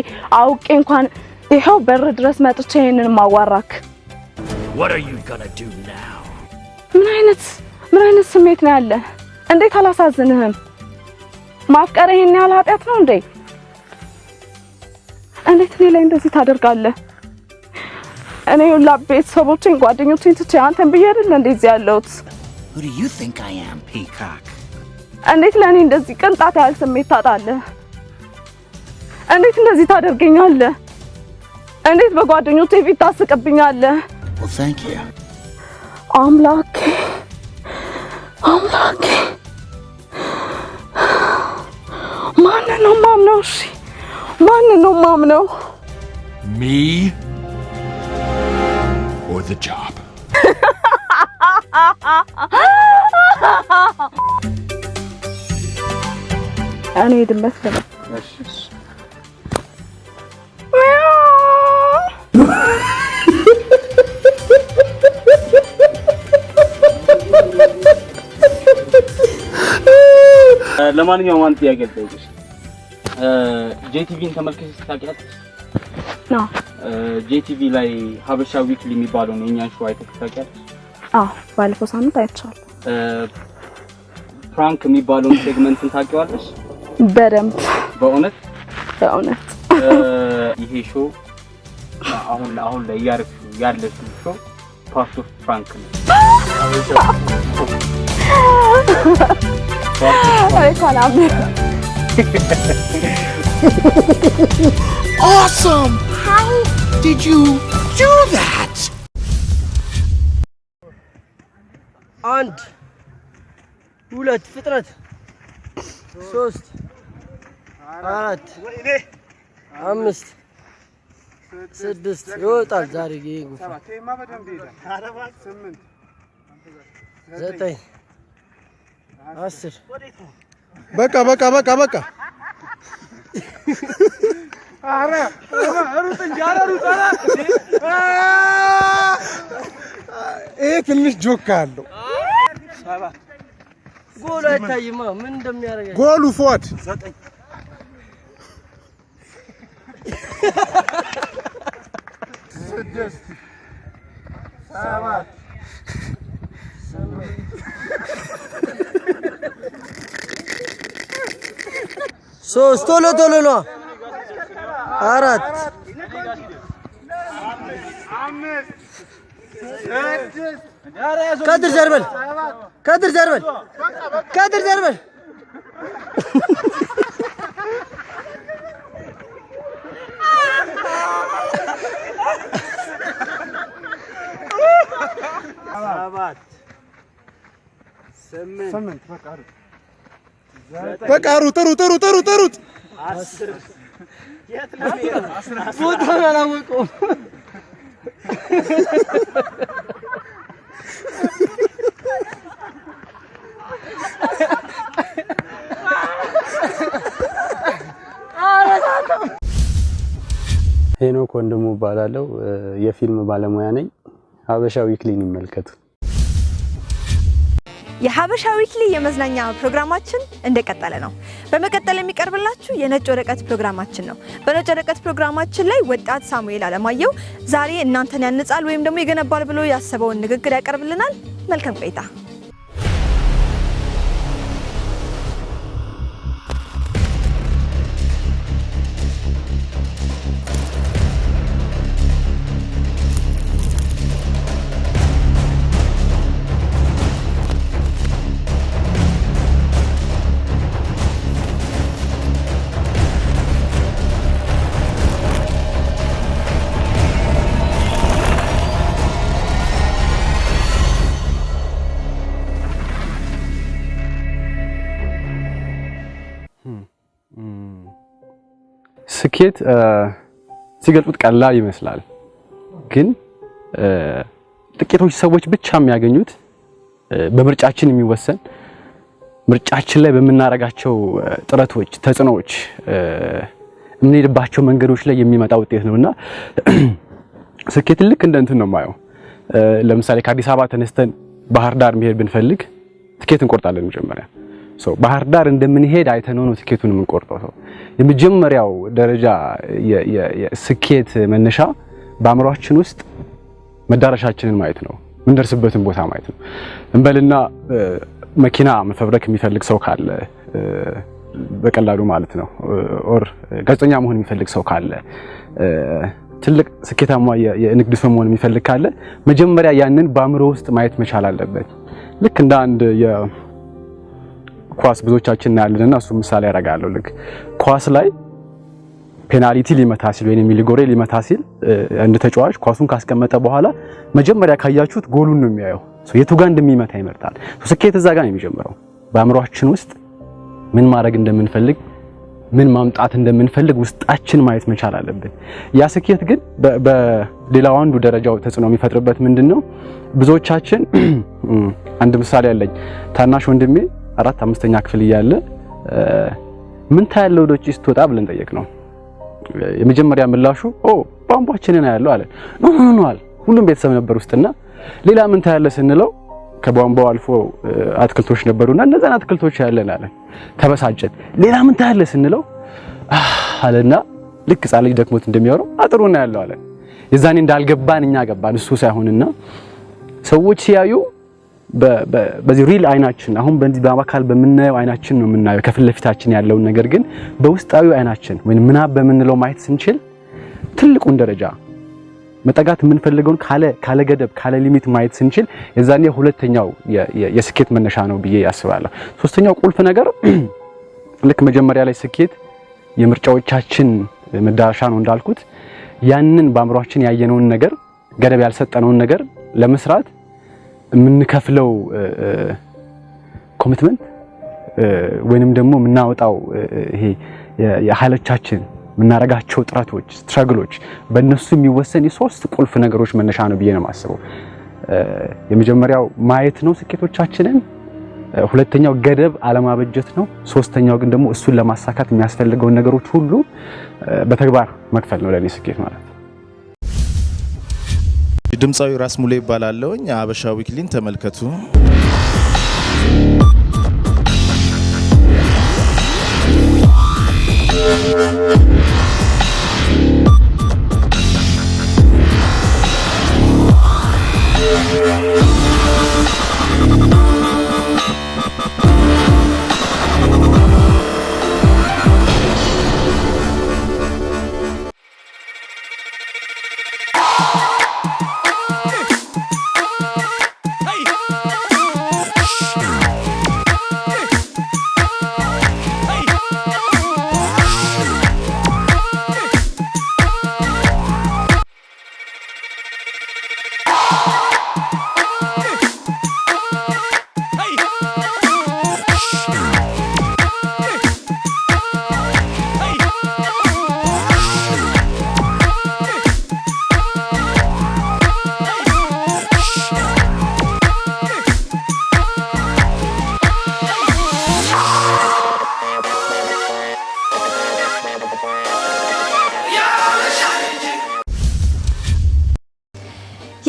አውቄ እንኳን ይኸው በር ድረስ መጥቼ ይሄንን ማዋራክ። What are you gonna do now? ምን አይነት ስሜት ነው ያለ? እንዴት አላሳዝንህም? ማፍቀር ይሄን ያህል ኃጢአት ነው እንዴ? እንዴት እኔ ላይ እንደዚህ ታደርጋለህ? እኔ ሁላ ቤተሰቦቼን ጓደኞቼን ትቼ አንተን ብዬ አይደል እንዴ እዚህ ያለሁት? Who do you think I am, Peacock? እንዴት ለእኔ እንደዚህ ቅንጣት ያህል ስሜት ታጣለህ? እንዴት እንደዚህ ታደርገኛለህ? እንዴት በጓደኞቼ ፊት ታስቅብኛለህ? Well, thank you. አምላኬ አምላኬ፣ ማንን ነው ማምነው? እሺ ማንን ነው ማምነው? Me or the job? እኔ ድመት ልበል። ለማንኛውም አንድ ጥያቄ ልጠይቅሽ። ጄቲቪን ተመልክተሽ ታውቂያለሽ? አዎ። ጄቲቪ ላይ ሀበሻ Weekly የሚባለውን የእኛን show አይተሽ ታውቂያለሽ? አዎ፣ ባለፈው ሳምንት አይቻለሁ። Prank የሚባለውን segment ን ታውቂዋለሽ? በደንብ። በእውነት? በእውነት። ይሄ show አሁን አሁን ላይ እያደረግሽው ያለሽው show part of prank ነው። አይ ሰላም። Awesome! How did you do that? አንድ፣ ሁለት፣ ፍጥነት፣ ሶስት፣ አራት፣ አምስት፣ ስድስት፣ ይወጣል ዛሬ ይሄ ጉንፋን። 9፣ 10። በቃ በቃ በቃ በቃ። ኧረ ሩጥ እንጂ፣ ኧረ ሩጥ፣ ኧረ። ይሄ ትንሽ joke አለው። 7። ጎሉ አይታይማ ምን እንደሚያደርግ። ጎሉ ፎድ 9። 6፣ 7፣ 3፣ ቶሎ ቶሎ ነዋ፣ 4። 5፣ 6። ከድር ዘርበል፣ ከድር ዘርበል፣ ከድር ዘርበል። 7፣ 8። በቃ ሩጥ ሩጥ ሩጥ ሩጥ ሩጥ። 10። ቦታውን አላወቀውም። ሄኖክ ወንድሙ እባላለሁ። የፊልም ባለሙያ ነኝ። ሀበሻ Weekly ን ይመልከቱ። የሀበሻ Weekly የመዝናኛ ፕሮግራማችን እንደቀጠለ ነው። በመቀጠል የሚቀርብላችሁ የነጭ ወረቀት ፕሮግራማችን ነው። በነጭ ወረቀት ፕሮግራማችን ላይ ወጣት ሳሙኤል አለማየሁ ዛሬ እናንተን ያንጻል ወይም ደግሞ ይገነባል ብሎ ያሰበውን ንግግር ያቀርብልናል። መልካም ቆይታ። ስኬት ሲገልጹት ቀላል ይመስላል፣ ግን ጥቂቶች ሰዎች ብቻ የሚያገኙት፣ በምርጫችን የሚወሰን፣ ምርጫችን ላይ በምናደርጋቸው ጥረቶች፣ ተጽዕኖዎች፣ የምንሄድባቸው መንገዶች ላይ የሚመጣ ውጤት ነውና ስኬትን ልክ እንደ እንትን ነው የማየው። ለምሳሌ ከአዲስ አበባ ተነስተን ባህር ዳር መሄድ ብንፈልግ ትኬት እንቆርጣለን መጀመሪያ። So ባህር ዳር እንደምንሄድ አይተነው ነው ትኬቱን የምንቆርጠው። So የመጀመሪያው ደረጃ የስኬት መነሻ በአእምሯችን ውስጥ መዳረሻችንን ማየት ነው፣ የምንደርስበትን ቦታ ማየት ነው። እንበልና መኪና መፈብረክ የሚፈልግ ሰው ካለ በቀላሉ ማለት ነው፣ or ጋዜጠኛ መሆን የሚፈልግ ሰው ካለ፣ ትልቅ ስኬታማ የንግድ ሰው መሆን የሚፈልግ ካለ መጀመሪያ ያንን በአእምሮ ውስጥ ማየት መቻል አለበት። ልክ እንደ አንድ ኳስ ብዙዎቻችን እናያለን እና እሱ ምሳሌ ያደርጋለሁ። ልክ ኳስ ላይ ፔናልቲ ሊመታ ሲል ወይም ሊጎሬ ሊመታ ሲል አንድ ተጫዋች ኳሱን ካስቀመጠ በኋላ መጀመሪያ ካያችሁት ጎሉን ነው የሚያየው። የቱ ጋር እንደሚመታ ይመርጣል። ስኬት እዛ ጋር ነው የሚጀምረው። በአእምሯችን ውስጥ ምን ማድረግ እንደምንፈልግ ምን ማምጣት እንደምንፈልግ ውስጣችን ማየት መቻል አለብን። ያ ስኬት ግን በሌላው አንዱ ደረጃው ተጽዕኖ የሚፈጥርበት ምንድነው? ብዙዎቻችን አንድ ምሳሌ አለኝ። ታናሽ ወንድሜ 4 5ኛ ክፍል እያለ ምን ታያለህ ወደ ውጪ ስትወጣ ብለን ጠየቅነው። የመጀመሪያ ምላሹ ኦ ቧንቧችንን አያለው አለ። No no no አለ። ሁሉም ቤተሰብ ነበር ውስጥና ሌላ ምን ታያለህ ስንለው ከቧንቧው አልፎ አትክልቶች ነበሩና እነዛን አትክልቶች ያለን አለ። ተበሳጨን። ሌላ ምን ታያለህ ስንለው አለና ልክ ሕፃን ልጅ ደክሞት እንደሚያወራው አጥሩና ያለው አለ። የዛኔ እንዳልገባን እኛ ገባን እሱ ሳይሆንና ሰዎች ሲያዩ በዚህ real አይናችን አሁን በዚህ በአካል በምናየው አይናችን ነው የምናየው ከፊት ለፊታችን ያለውን ነገር፣ ግን በውስጣዊው አይናችን ወይም ምናብ በምንለው ማየት ስንችል ትልቁን ደረጃ መጠጋት የምንፈልገውን ካለ ገደብ ካለ limit ማየት ስንችል የዛኔ ሁለተኛው የስኬት መነሻ ነው ብዬ አስባለሁ። ሶስተኛው ቁልፍ ነገር ልክ መጀመሪያ ላይ ስኬት የምርጫዎቻችን መዳረሻ ነው እንዳልኩት፣ ያንን በአእምሯችን ያየነውን ነገር ገደብ ያልሰጠነውን ነገር ለመስራት የምንከፍለው commitment ወይንም ደግሞ የምናወጣው ይሄ የኃይሎቻችን የምናረጋቸው ጥረቶች struggle ኦች በእነሱ የሚወሰን የሶስት ቁልፍ ነገሮች መነሻ ነው ብዬ ነው የማስበው። የመጀመሪያው ማየት ነው ስኬቶቻችንን፣ ሁለተኛው ገደብ አለማበጀት ነው፣ ሶስተኛው ግን ደግሞ እሱን ለማሳካት የሚያስፈልገውን ነገሮች ሁሉ በተግባር መክፈል ነው ለኔ ስኬት ማለት። ድምፃዊ ራስ ሙሌ ይባላለሁኝ። ሀበሻ Weekly ን ተመልከቱ።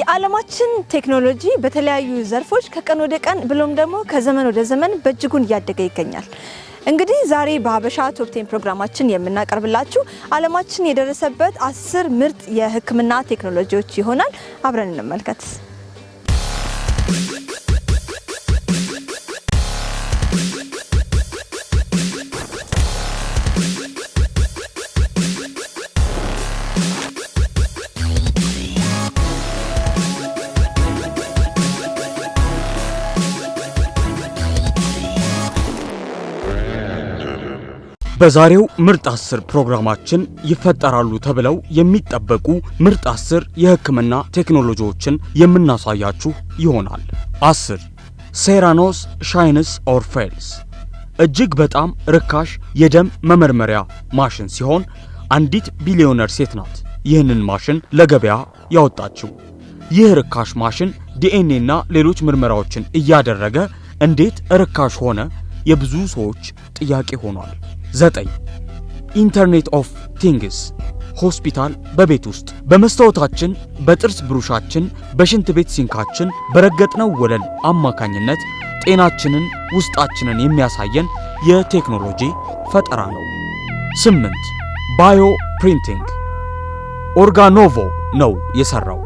የዓለማችን ቴክኖሎጂ በተለያዩ ዘርፎች ከቀን ወደ ቀን ብሎም ደግሞ ከዘመን ወደ ዘመን በእጅጉን እያደገ ይገኛል። እንግዲህ ዛሬ በሀበሻ Top 10 ፕሮግራማችን የምናቀርብላችሁ ዓለማችን የደረሰበት 10 ምርጥ የሕክምና ቴክኖሎጂዎች ይሆናል። አብረን እንመልከት። በዛሬው ምርጥ 10 ፕሮግራማችን ይፈጠራሉ ተብለው የሚጠበቁ ምርጥ 10 የህክምና ቴክኖሎጂዎችን የምናሳያችሁ ይሆናል። 10 Theranos shines or fails እጅግ በጣም ርካሽ የደም መመርመሪያ ማሽን ሲሆን አንዲት ቢሊዮነር ሴት ናት ይህንን ማሽን ለገበያ ያወጣችው። ይህ ርካሽ ማሽን ዲኤንኤ እና ሌሎች ምርመራዎችን እያደረገ እንዴት ርካሽ ሆነ? የብዙ ሰዎች ጥያቄ ሆኗል። 9 Internet of Things ሆስፒታል በቤት ውስጥ በመስታወታችን፣ በጥርስ ብሩሻችን፣ በሽንት ቤት sink ኣችን፣ በረገጥነው ወለል አማካኝነት ጤናችንን ውስጣችንን የሚያሳየን የቴክኖሎጂ ፈጠራ ነው። 8 bio printing Organovo ነው የሰራው።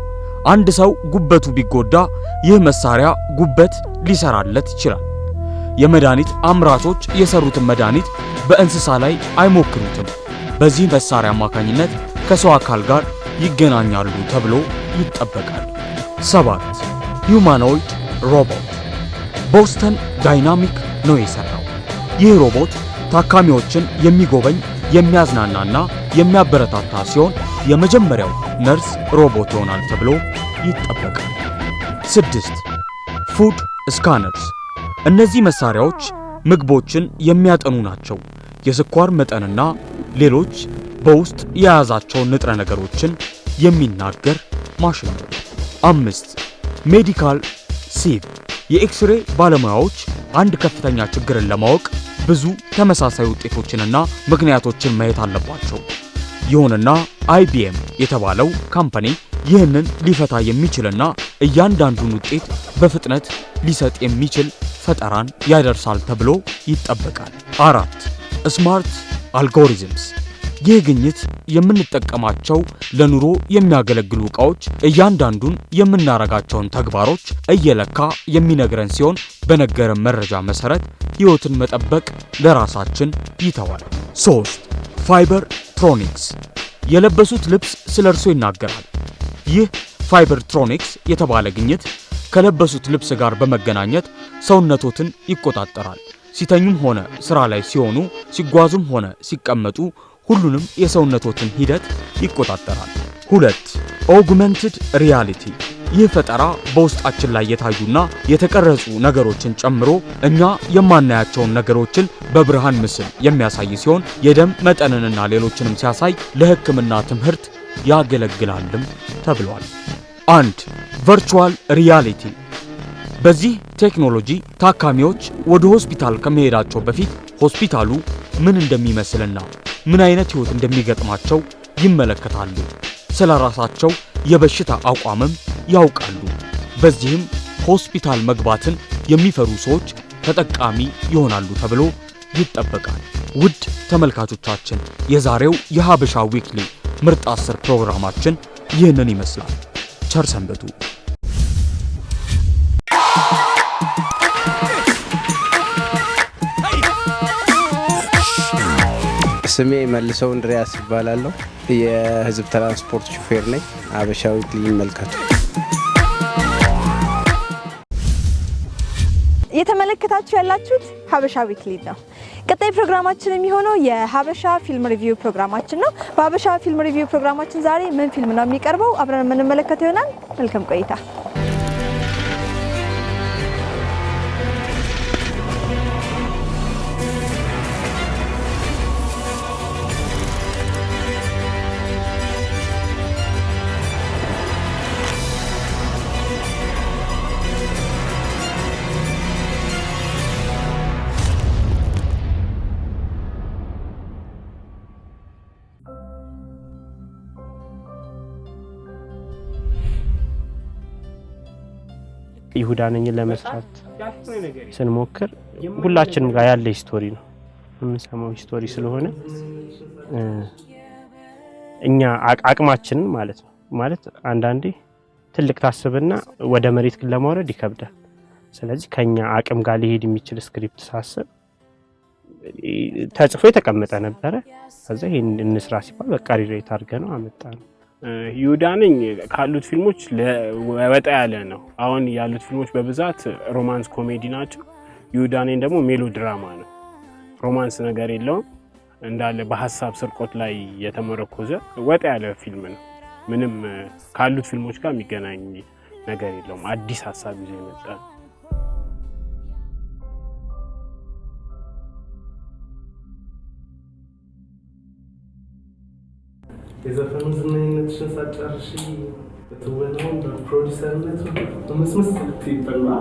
አንድ ሰው ጉበቱ ቢጎዳ ይህ መሳሪያ ጉበት ሊሰራለት ይችላል። የመድኃኒት አምራቾች የሰሩትን መድኃኒት በእንስሳ ላይ አይሞክሩትም። በዚህ መሳሪያ አማካኝነት ከሰው አካል ጋር ይገናኛሉ ተብሎ ይጠበቃል። 7 humanoid robot Boston Dynamic ነው የሰራው። ይህ ሮቦት ታካሚዎችን የሚጎበኝ የሚያዝናናና የሚያበረታታ ሲሆን የመጀመሪያው ነርስ ሮቦት ይሆናል ተብሎ ይጠበቃል። 6 food scanners እነዚህ መሳሪያዎች ምግቦችን የሚያጠኑ ናቸው። የስኳር መጠንና ሌሎች በውስጥ የያዛቸውን ንጥረ ነገሮችን የሚናገር ማሽን ነው። 5 medical sieve የኤክስሬ ባለሙያዎች አንድ ከፍተኛ ችግርን ለማወቅ ብዙ ተመሳሳይ ውጤቶችንና ምክንያቶችን ማየት አለባቸው። ይሁንና IBM የተባለው company ይህንን ሊፈታ የሚችልና እያንዳንዱን ውጤት በፍጥነት ሊሰጥ የሚችል ፈጠራን ያደርሳል ተብሎ ይጠበቃል። 4 smart algorithms ይህ ግኝት የምንጠቀማቸው ለኑሮ የሚያገለግሉ ዕቃዎች እያንዳንዱን የምናረጋቸውን ተግባሮች እየለካ የሚነግረን ሲሆን በነገረን መረጃ መሰረት ሕይወትን መጠበቅ ለራሳችን ይተዋል። 3 Fibertronics የለበሱት ልብስ ስለ እርሶ ይናገራል። ይህ Fibertronics የተባለ ግኝት ከለበሱት ልብስ ጋር በመገናኘት ሰውነቶትን ይቆጣጠራል። ሲተኙም ሆነ ስራ ላይ ሲሆኑ፣ ሲጓዙም ሆነ ሲቀመጡ ሁሉንም የሰውነቶትን ሂደት ይቆጣጠራል። 2 augmented reality ይህ ፈጠራ በውስጣችን ላይ የታዩና የተቀረጹ ነገሮችን ጨምሮ እኛ የማናያቸውን ነገሮችን በብርሃን ምስል የሚያሳይ ሲሆን የደም መጠንንና ሌሎችንም ሲያሳይ ለሕክምና ትምህርት ያገለግላልም ተብሏል። 1 virtual reality በዚህ ቴክኖሎጂ ታካሚዎች ወደ ሆስፒታል ከመሄዳቸው በፊት ሆስፒታሉ ምን እንደሚመስልና ምን አይነት ህይወት እንደሚገጥማቸው ይመለከታሉ። ስለ ራሳቸው የበሽታ አቋምም ያውቃሉ። በዚህም ሆስፒታል መግባትን የሚፈሩ ሰዎች ተጠቃሚ ይሆናሉ ተብሎ ይጠበቃል። ውድ ተመልካቾቻችን የዛሬው የሀበሻ ዊክሊ ምርጥ 10 ፕሮግራማችን ይህንን ይመስላል። ቸር ሰንብቱ። ስሜ መልሰው እንድሪያስ ይባላለሁ። የህዝብ ትራንስፖርት ሹፌር ነኝ። ሀበሻ ዊክሊ ይመልከቱ። እየተመለከታችሁ ያላችሁት ሀበሻ ዊክሊ ነው። ቀጣይ ፕሮግራማችን የሚሆነው የሀበሻ ፊልም review ፕሮግራማችን ነው። በሀበሻ ፊልም review ፕሮግራማችን ዛሬ ምን ፊልም ነው የሚቀርበው አብረን የምንመለከተው ይሆናል። መልካም ቆይታ። ይሁዳ ነኝን ለመስራት ስንሞክር ሁላችንም ጋር ያለ story ነው የምንሰማው story ስለሆነ እኛ አቅማችንን ማለት ነው ማለት አንዳንዴ ትልቅ ታስብና ወደ መሬት ግን ለማውረድ ይከብዳል። ስለዚህ ከኛ አቅም ጋር ሊሄድ የሚችል script ሳስብ ተጽፎ የተቀመጠ ነበረ። ከዛ ይሄን እንስራ ሲባል በቃ rewrite አድርገን ነው አመጣነው። ይሁዳ ነኝ ካሉት ፊልሞች ወጣ ያለ ነው። አሁን ያሉት ፊልሞች በብዛት romance comedy ናቸው። ይሁዳ ነኝ ደግሞ melodrama ነው። romance ነገር የለውም። እንዳለ በሐሳብ ስርቆት ላይ የተመረኮዘ ወጣ ያለ ፊልም ነው። ምንም ካሉት ፊልሞች ጋር የሚገናኝ ነገር የለውም። አዲስ ሐሳብ ይዞ የመጣ ነው። የዘፈኑ ዝነኝነትሽን ሳትጨርሺ በትወናውም በፕሮዲሰርነቱ ምስምስ ልትይበት ነው።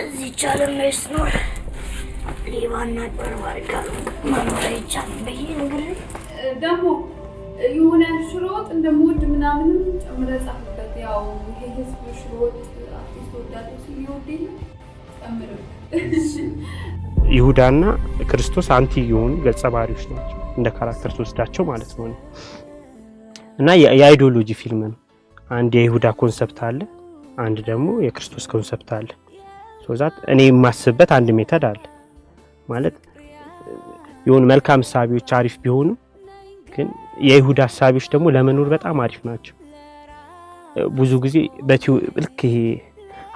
እዚች ዓለም ላይ ስኖር ሌባና አጭበርባሪ ካልሆንክ መኖር አይቻልም ብዬ ነግሬህ ደግሞ የሆነ ሽሮ ወጥ እንደምወድ ምናምንም ጨምረህ ጻፍበት። ያው ይሄ ህዝብ ሽሮ ወጥ አርቲስት ወዳለሁ ሲል ይወድ የለ ጨምርበት። ይሁዳና ክርስቶስ anti የሆኑ ገጸ ባህሪዎች ናቸው፣ እንደ character ተወስዳቸው ማለት ነው። እና የ ideology ፊልም ነው። አንድ የይሁዳ concept አለ፣ አንድ ደግሞ የክርስቶስ concept አለ። so that እኔ የማስብበት አንድ method አለ ማለት የሆኑ መልካም ሳቢዎች አሪፍ ቢሆኑ ግን የይሁዳ ሳቢዎች ደግሞ ለመኖር በጣም አሪፍ ናቸው። ብዙ ጊዜ ልክ ይሄ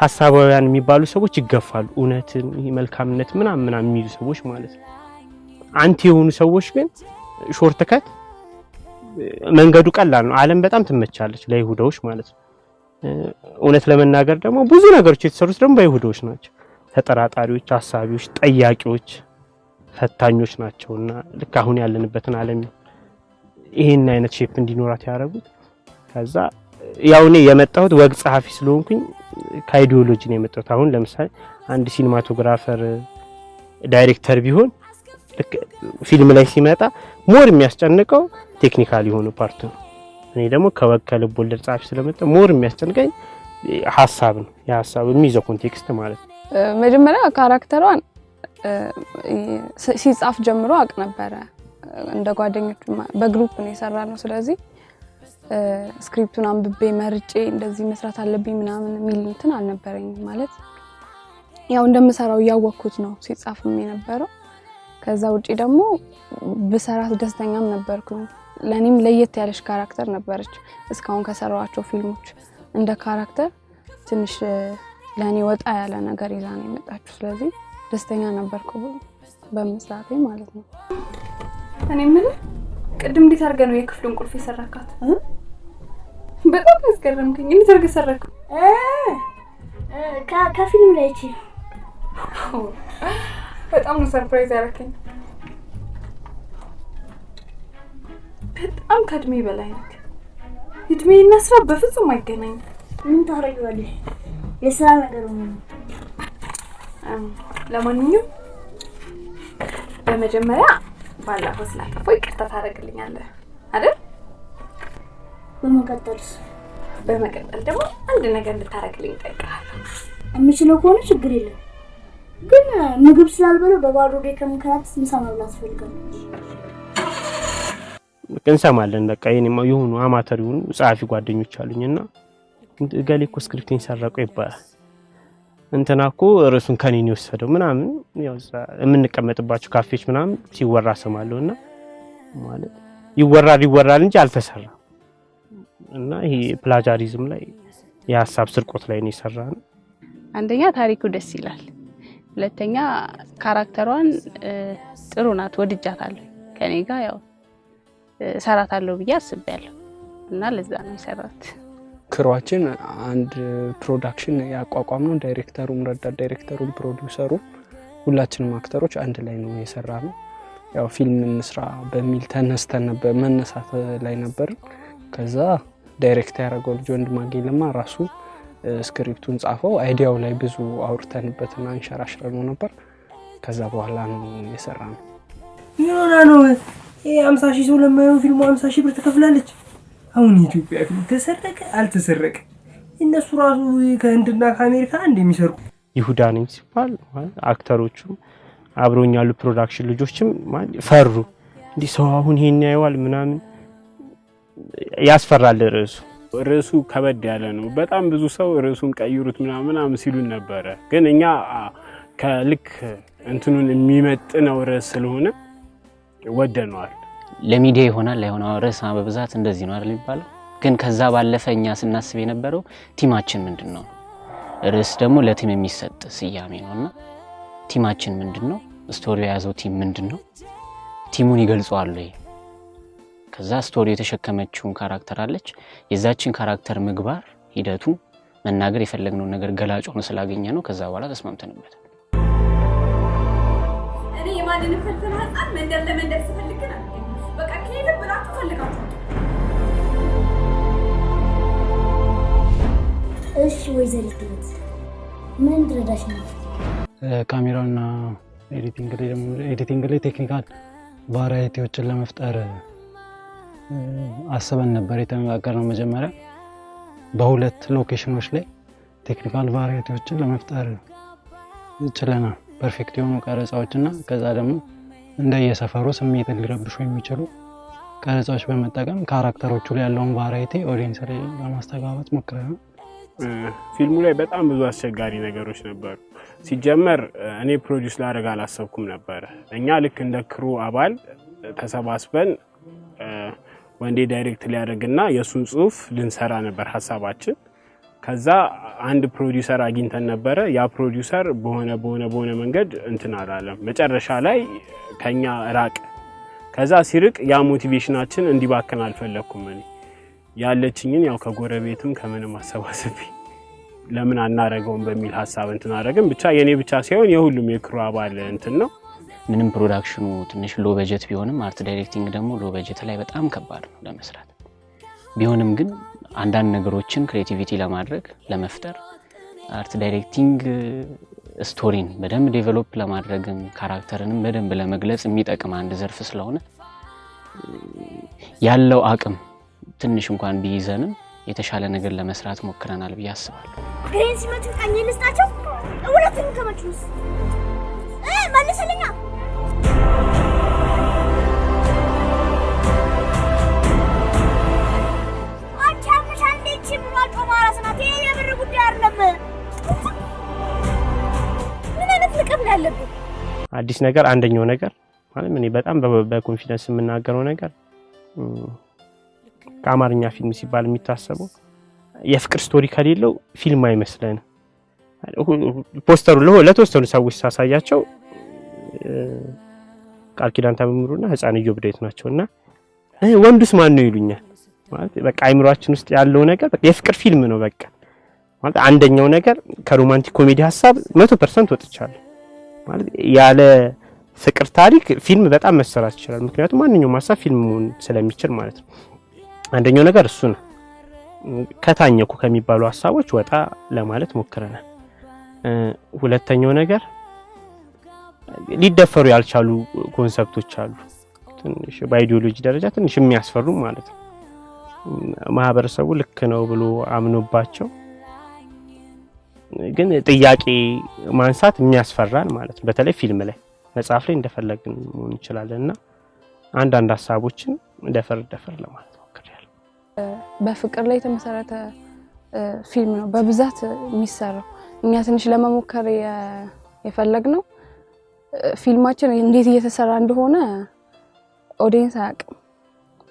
ሐሳባውያን የሚባሉ ሰዎች ይገፋሉ። እውነትን ይሄ መልካምነት ምናምን ምናምን የሚሉ ሰዎች ማለት ነው። anti የሆኑ ሰዎች ግን shortcut መንገዱ ቀላል ነው። ዓለም በጣም ትመቻለች ለይሁዳዎች ማለት ነው። እውነት ለመናገር ደግሞ ብዙ ነገሮች የተሰሩት ደግሞ በይሁዳዎች ናቸው። ተጠራጣሪዎች፣ አሳቢዎች፣ ጠያቂዎች፣ ፈታኞች ናቸውና ልክ አሁን ያለንበትን ዓለም ይሄን አይነት shape እንዲኖራት ያደረጉት። ከዛ ያው እኔ የመጣሁት ወግ ጸሐፊ ስለሆንኩኝ ከ ideology ነው የመጣሁት። አሁን ለምሳሌ አንድ cinematographer ዳይሬክተር ቢሆን ልክ ፊልም ላይ ሲመጣ more የሚያስጨንቀው technical የሆነ part ነው። እኔ ደግሞ ከወግ ከልብ ወለድ ጸሐፊ ስለመጣ more የሚያስጨንቀኝ ሀሳብ ነው። የሀሳብ የሚይዘው context ማለት ነው። መጀመሪያ character ዋን ሲጻፍ ጀምሮ አውቅ ነበረ። እንደ ጓደኞቹ በ group ነው የሰራነው። ስለዚህ script ኡን አንብቤ መርጬ እንደዚህ መስራት አለብኝ ምናምን የሚል እንትን አልነበረኝም። ማለት ያው እንደምሰራው እያወቅኩት ነው ሲጻፍም የነበረው። ከዛ ውጪ ደግሞ ብሰራት ደስተኛም ነበርኩኝ። ለኔም ለየት ያለች character ነበረች። እስካሁን ከሰራኋቸው ፊልሞች እንደ character ትንሽ ለኔ ወጣ ያለ ነገር ይዛ ነው የመጣችው። ስለዚህ ደስተኛ ነበርኩ በመስራቴ ማለት ነው። እኔ የምልህ ቅድም እንዴት አድርገህ ነው የክፍሉን ቁልፍ የሰራካት? በጣም ያስገረምከኝ። እንዴት አድርገህ ሰራከው? ከፊልም ላይ እቺ በጣም ነው surprise ያደረከኝ። በጣም ከእድሜ በላይ ነህ። እድሜና ስራ በፍጹም አይገናኝም። ምን ታደርጊዋለሽ? የስራ ነገር ነው። ለማንኛውም በመጀመሪያ ባለፈው ስላጠፋሁ ይቅርታ ታደርግልኛለህ አይደል? በመቀጠልስ? በመቀጠል ደግሞ አንድ ነገር እንድታደርግልኝ እጠይቅሃለሁ። የምችለው ከሆነ ችግር የለም፣ ግን ምግብ ስላልበላሁ በባዶ ሆዴ ከምንከራተት ምሳ መብላት እፈልጋለሁ። እንሰማለን። በቃ የኔማ የሆኑ አማተር የሆኑ ጸሐፊ ጓደኞች አሉኝና እገሌ እኮ script ኤን ሰረቀው ይባላል፣ እንትና እኮ ርዕሱን ከኔ ነው የወሰደው ምናምን፣ ያው እዛ የምንቀመጥባቸው ካፌዎች ምናምን ሲወራ እሰማለሁና ማለት ይወራል ይወራል እንጂ አልተሰራም። እና ይሄ plagiarism ላይ የሀሳብ ስርቆት ላይ ነው የሰራነው። አንደኛ ታሪኩ ደስ ይላል፣ ሁለተኛ character ዋን ጥሩ ናት፣ ወድጃታለሁ። ከኔ ጋር ያው እሰራታለሁ ብዬ አስቤያለሁ እና ለዛ ነው የሰራት። crew ኣችን አንድ production ያቋቋምነው ዳይሬክተሩም፣ ረዳት ዳይሬክተሩም፣ ፕሮዲውሰሩ ሁላችንም actor ኦች አንድ ላይ ነው የሰራነው። ያው ፊልም እንስራ በሚል ተነስተን ነበር፣ መነሳት ላይ ነበር። ከዛ direct ያደረገው ልጅ ወንድማገኝ ለማ ራሱ script ኡን ጻፈው። idea ው ላይ ብዙ አውርተንበትና አንሸራሽረነው ነበር። ከዛ በኋላ ነው የሰራነው። ምን ሆና ነው ይሄ 50 ሺህ ሰው ለማየው ፊልሙ 50 ሺህ ብር ትከፍላለች? አሁን የኢትዮጵያ ፊልም ተሰረቀ አልተሰረቀ እነሱ ራሱ ከህንድና ከአሜሪካ እንደሚሰርቁ ይሁዳ ነኝ ሲባል actor ኦቹም አብሮኝ ያሉ production ልጆችም ፈሩ። እንዲህ ሰው አሁን ይሄን ያየዋል ምናምን ያስፈራል። ርዕሱ ከበድ ያለ ነው። በጣም ብዙ ሰው ርዕሱን ቀይሩት ምናምን ሲሉን ነበረ። ግን እኛ ከልክ እንትኑን የሚመጥነው ርዕስ ስለሆነ ወደነዋል። ለሚዲያ ይሆናል ላይሆን ርዕስ በብዛት እንደዚህ ነው አይደል የሚባለው። ግን ከዛ ባለፈ እኛ ስናስብ የነበረው theme ኣችን ምንድነው? ርዕስ ደግሞ ለ theme የሚሰጥ ስያሜ ነውና theme ኣችን ምንድነው? story ው የያዘው theme ምንድነው? theme ኡን ይገልጸዋል ወይ? ከዛ story የተሸከመችውን character አለች። የዛችን character ምግባር ሂደቱ መናገር የፈለግነውን ነገር ገላጭ ሆኖ ስላገኘ ነው። ከዛ በኋላ ተስማምተንበታል። እኔ የማንንም ፍልፍል ህፃን መንደር ለመንደር ስፈልግ ግን አልገኝም። በቃ ከየትም ብላችሁ ፈልጋችሁ። እሺ ወይዘሪት ህይወት ምን እንድረዳሽ ነው? ካሜራውና editing ላይ ደግሞ editing ላይ technical variety ዎችን ለመፍጠር አስበን ነበር የተነጋገርነው። መጀመሪያ በሁለት location ኦች ላይ technical variety ዎችን ለመፍጠር ችለናል። perfect የሆኑ ቀረጻዎችና ከዛ ደግሞ እንደየሰፈሩ ስሜትን ሊረብሹ የሚችሉ ቀረጻዎች በመጠቀም character ኦቹ ላይ ያለውን variety audience ላይ ለማስተጋባት ሞክረናል። ፊልሙ ላይ በጣም ብዙ አስቸጋሪ ነገሮች ነበሩ። ሲጀመር እኔ produce ላደርግ አላሰብኩም ነበረ። እኛ ልክ እንደ crew አባል ተሰባስበን ወንዴ direct ሊያደርግና የሱን ጽሁፍ ልንሰራ ነበር ሀሳባችን። ከዛ አንድ ፕሮዲውሰር አግኝተን ነበረ። ያ ፕሮዲውሰር በሆነ በሆነ በሆነ መንገድ እንትን አላለም። መጨረሻ ላይ ከኛ ራቅ። ከዛ ሲርቅ ያ motivation ኣችን እንዲባክን አልፈለኩም። እኔ ያለችኝን ያው ከጎረቤትም ከምንም አሰባስቤ ለምን አናረገውም በሚል ሀሳብ እንትን አደረግን። ብቻ የኔ ብቻ ሳይሆን የሁሉም የ crew አባል እንትን ነው። ምንም production ኑ ትንሽ low budget ቢሆንም art directing ደግሞ low budget ላይ በጣም ከባድ ነው ለመስራት። ቢሆንም ግን አንዳንድ ነገሮችን creativity ለማድረግ ለመፍጠር art directing story ን በደንብ develop ለማድረግም character ንም በደንብ ለመግለጽ የሚጠቅም አንድ ዘርፍ ስለሆነ ያለው አቅም ትንሽ እንኳን ቢይዘንም የተሻለ ነገር ለመስራት ሞክረናል ብዬ አስባለሁ። ግሬን ሲመቱ ቀኝ ልስጣቸው፣ ሁለቱንም ከመቱስ መልስልኛ። አንቺ አምሻ እንዴት ችምሯ ጮማ ራስ ናት። ይሄ የብር ጉዳይ አይደለም። ምን አይነት ንቀት ነው ያለብን? አዲስ ነገር አንደኛው ነገር ማለት እኔ በጣም በ confidence የምናገረው ነገር ከአማርኛ ፊልም ሲባል የሚታሰበው የፍቅር story ከሌለው ፊልም አይመስለንም። ፖስተሩ ለተወሰኑ ሰዎች ሳሳያቸው ቃል ኪዳን ታምሩና ህፃን ኢዮብ ዳዊት ናቸውና ወንዱስ ማን ነው ይሉኛል። ማለት በቃ አይምሯችን ውስጥ ያለው ነገር በቃ የፍቅር ፊልም ነው። በቃ ማለት አንደኛው ነገር ከ romantic comedy ሀሳብ 100% ወጥቻለሁ። ማለት ያለ ፍቅር ታሪክ ፊልም በጣም መሰራት ይችላል። ምክንያቱም ማንኛውም ሀሳብ ፊልም መሆን ስለሚችል ማለት ነው። አንደኛው ነገር እሱ ነው። ከታኘኩ ከሚባሉ ሀሳቦች ወጣ ለማለት ሞክረናል። ሁለተኛው ነገር ሊደፈሩ ያልቻሉ concept ኦች አሉ። ትንሽ በ ideology ደረጃ ትንሽ የሚያስፈሩ ማለት ነው። ማህበረሰቡ ልክ ነው ብሎ አምኖባቸው ግን ጥያቄ ማንሳት የሚያስፈራን ማለት ነው። በተለይ ፊልም ላይ፣ መጽሐፍ ላይ እንደፈለግን መሆን እንችላለን እና አንዳንድ ሀሳቦችን ደፈር ደፈር ለማለት ሞክሬያለሁ። በፍቅር ላይ የተመሰረተ ፊልም ነው በብዛት የሚሰራው። እኛ ትንሽ ለመሞከር የፈለግነው ፊልማችን እንዴት እየተሰራ እንደሆነ audience አያውቅም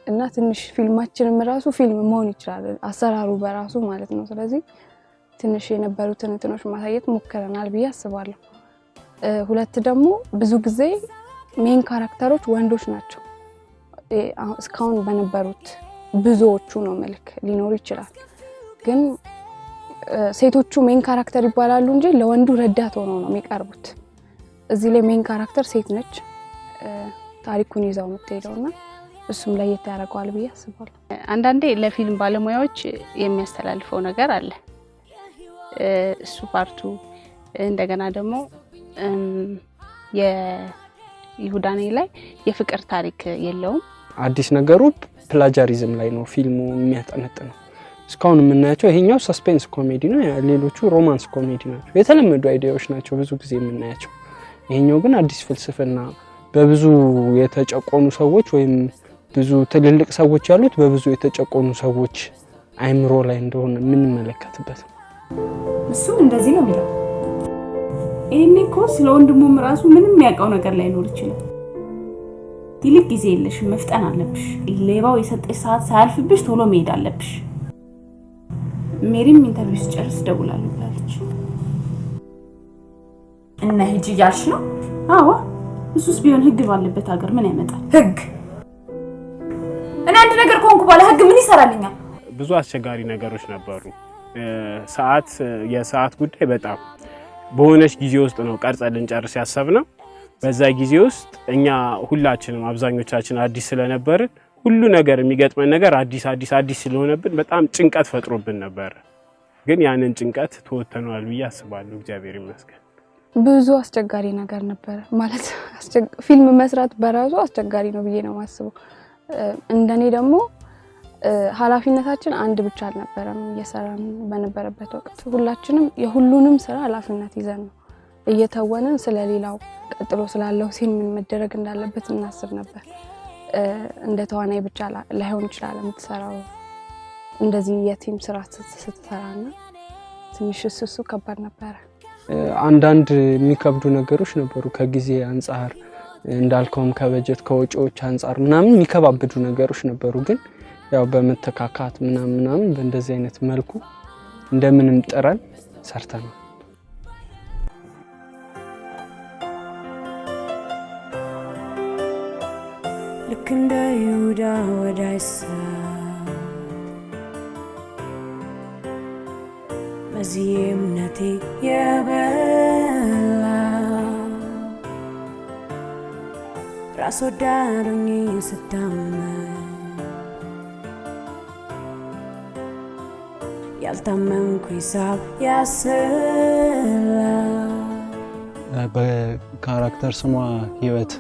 እና ትንሽ ፊልማችንም ራሱ ፊልም መሆን ይችላል አሰራሩ በራሱ ማለት ነው። ስለዚህ ትንሽ የነበሩትን እንትኖች ማሳየት ሞክረናል ብዬ አስባለሁ። ሁለት ደግሞ ብዙ ጊዜ main character ኦች ወንዶች ናቸው። እስካሁን በነበሩት ብዙዎቹ ነው መልክ ሊኖሩ ይችላል፣ ግን ሴቶቹ main character ይባላሉ እንጂ ለወንዱ ረዳት ሆነው ነው የሚቀርቡት። እዚህ ላይ main character ሴት ነች፣ ታሪኩን ይዛው የምትሄደውና እሱም ለየት ያደርገዋል ብዬ አስባለሁ። አንዳንዴ ለፊልም ባለሙያዎች የሚያስተላልፈው ነገር አለ እሱ part ኡ። እንደገና ደግሞ የይሁዳኔ ላይ የፍቅር ታሪክ የለውም። አዲስ ነገሩ plagiarism ላይ ነው ፊልሙ የሚያጠነጥነው። እስካሁን የምናያቸው ይሄኛው suspense comedy ነው፣ ሌሎቹ romance comedy ናቸው። የተለመዱ idea ዎች ናቸው ብዙ ጊዜ የምናያቸው። ይሄኛው ግን አዲስ ፍልስፍና፣ በብዙ የተጨቆኑ ሰዎች ወይም ብዙ ትልልቅ ሰዎች ያሉት በብዙ የተጨቆኑ ሰዎች አይምሮ ላይ እንደሆነ የምንመለከትበት ነው። እሱም እንደዚህ ነው የሚለው። ይሄኔ እኮ ስለ ወንድሙም ራሱ ምንም የሚያውቀው ነገር ላይኖር ይችላል። ይልቅ ጊዜ የለሽም፣ መፍጠን አለብሽ። ሌባው የሰጠሽ ሰዓት ሳያልፍብሽ ቶሎ መሄድ አለብሽ። ሜሪም interview ስጨርስ እደውላለሁ ብላለች። እና ሂጂ እያልሽ ነው? አዎ፣ እሱስ ቢሆን ህግ ባለበት ሀገር ምን ያመጣል? ህግ? እኔ አንድ ነገር ከሆንኩ በኋላ ህግ ምን ይሰራልኛል? ብዙ አስቸጋሪ ነገሮች ነበሩ። ሰዓት የሰዓት ጉዳይ በጣም በሆነች ጊዜ ውስጥ ነው ቀርጸን ልንጨርስ ያሰብነው። በዛ ጊዜ ውስጥ እኛ ሁላችንም አብዛኞቻችን አዲስ ስለነበርን ሁሉ ነገር የሚገጥመን ነገር አዲስ አዲስ አዲስ ስለሆነብን በጣም ጭንቀት ፈጥሮብን ነበር። ግን ያንን ጭንቀት ተወጥተነዋል ብዬ አስባለሁ። እግዚአብሔር ይመስገን። ብዙ አስቸጋሪ ነገር ነበረ። ማለት ፊልም መስራት በራሱ አስቸጋሪ ነው ብዬ ነው የማስበው። እንደኔ ደግሞ ኃላፊነታችን አንድ ብቻ አልነበረም። እየሰራን በነበረበት ወቅት ሁላችንም የሁሉንም ስራ ኃላፊነት ይዘን ነው እየተወንን ስለሌላው ቀጥሎ ስላለው scene ምን መደረግ እንዳለበት እናስብ ነበር። እንደ ተዋናይ ብቻ ላይሆን ይችላል የምትሰራው፣ እንደዚህ የ team ስራ ስትሰራና ትንሽ እሱ ከባድ ነበረ። አንዳንድ የሚከብዱ ነገሮች ነበሩ ከጊዜ አንጻር እንዳልከውም ከበጀት ከወጪዎች አንጻር ምናምን የሚከባብዱ ነገሮች ነበሩ። ግን ያው በመተካካት ምናምን ምናምን በእንደዚህ አይነት መልኩ እንደምንም ጥረን ሰርተናል። ልክ እንደ ይሁዳ ወዳጅ ሰው በዚህ እምነቴ የበላ ራስ ወዳድ ሆኜ ስታመን ያልታመንኩ ሂሳብ ያሰላ። በ character ስሟ ህይወት፣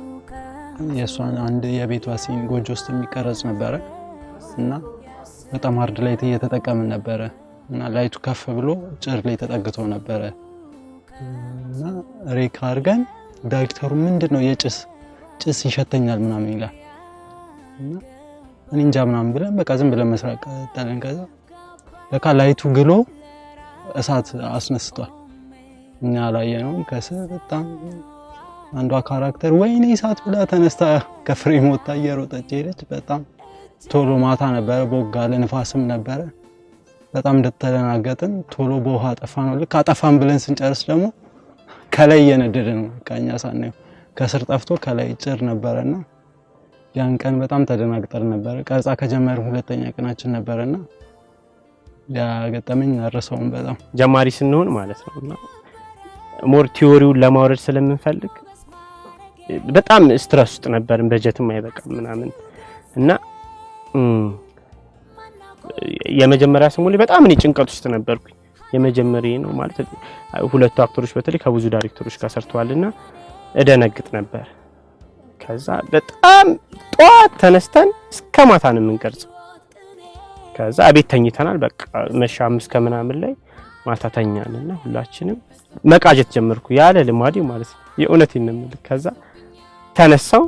የእሷን አንድ የቤቷ scene ጎጆ ውስጥ የሚቀረጽ ነበረ እና በጣም hard light እየተጠቀምን ነበረ እና light ኡ ከፍ ብሎ ጭድ ላይ ተጠግቶ ነበረ እና rec አድርገን ዳይሬክተሩ ምንድን ነው የጭስ ጭስ ይሸተኛል ምናምን ይላል እና እኔ እንጃ ምናምን ብለን በቃ ዝም ብለን መስራት ቀጠልን። ከዛ ለካ light ኡ ግሎ እሳት አስነስቷል። እኛ አላየነውም። ከስር በጣም አንዷ character ወይኔ እሳት ብላ ተነስታ ከ frame ወጥታ እየሮጠች ሄደች። በጣም ቶሎ ማታ ነበረ፣ ቦግ አለ፣ ንፋስም ነበረ። በጣም እንደተደናገጥን ቶሎ በውሃ አጠፋ ነው። ልክ አጠፋን ብለን ስንጨርስ ደግሞ ከላይ እየነደደ ነው። በቃ እኛ ሳናየው ከስር ጠፍቶ ከላይ ጭር ነበረና ያን ቀን በጣም ተደናግጠን ነበረ። ቀረጻ ከጀመርን ሁለተኛ ቀናችን ነበረና ያ ገጠመኝ አልረሳውም በጣም። ጀማሪ ስንሆን ማለት ነው እና more theory ውን ለማውረድ ስለምንፈልግ በጣም stress ውስጥ ነበርን። በጀትም አይበቃም ምናምን እና የመጀመሪያ ሰሞን ላይ በጣም እኔ ጭንቀት ውስጥ ነበርኩኝ። የመጀመሪያ ነው ማለት ሁለቱ actor ኦች በተለይ ከብዙ ዳይሬክተሮች ጋር ሰርተዋልና እደነግጥ ነበር። ከዛ በጣም ጠዋት ተነስተን እስከ ማታ ነው የምንቀርጸው። ከዛ አቤት ተኝተናል። በቃ መሻ 5 ከምናምን ላይ ማታ ተኛንና ሁላችንም መቃጀት ጀመርኩ ያለ ልማዴ ማለት ነው። የእውነቴን ነው የምልህ። ከዛ ተነሳው፣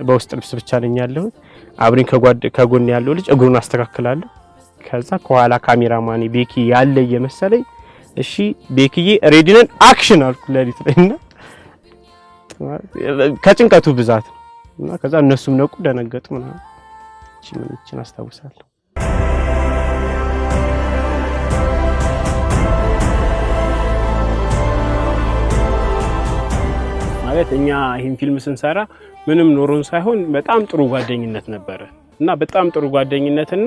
በውስጥ ልብስ ብቻ ነኝ ያለሁት። አብሬን ከጎን ያለው ልጅ እግሩን አስተካክላለሁ። ከዛ ከኋላ ካሜራማኔ ቤኪ ያለ እየመሰለኝ እሺ ቤኪዬ ready ነን action አልኩ ሌሊት ላይ እና ከጭንቀቱ ብዛት ነው እና ከዛ እነሱም ነቁ፣ ደነገጡ ምናምን። እቺ ምን እቺን አስታውሳለሁ። ማለት እኛ ይህን ፊልም ስንሰራ ምንም ኖሮን ሳይሆን በጣም ጥሩ ጓደኝነት ነበረ እና በጣም ጥሩ ጓደኝነትና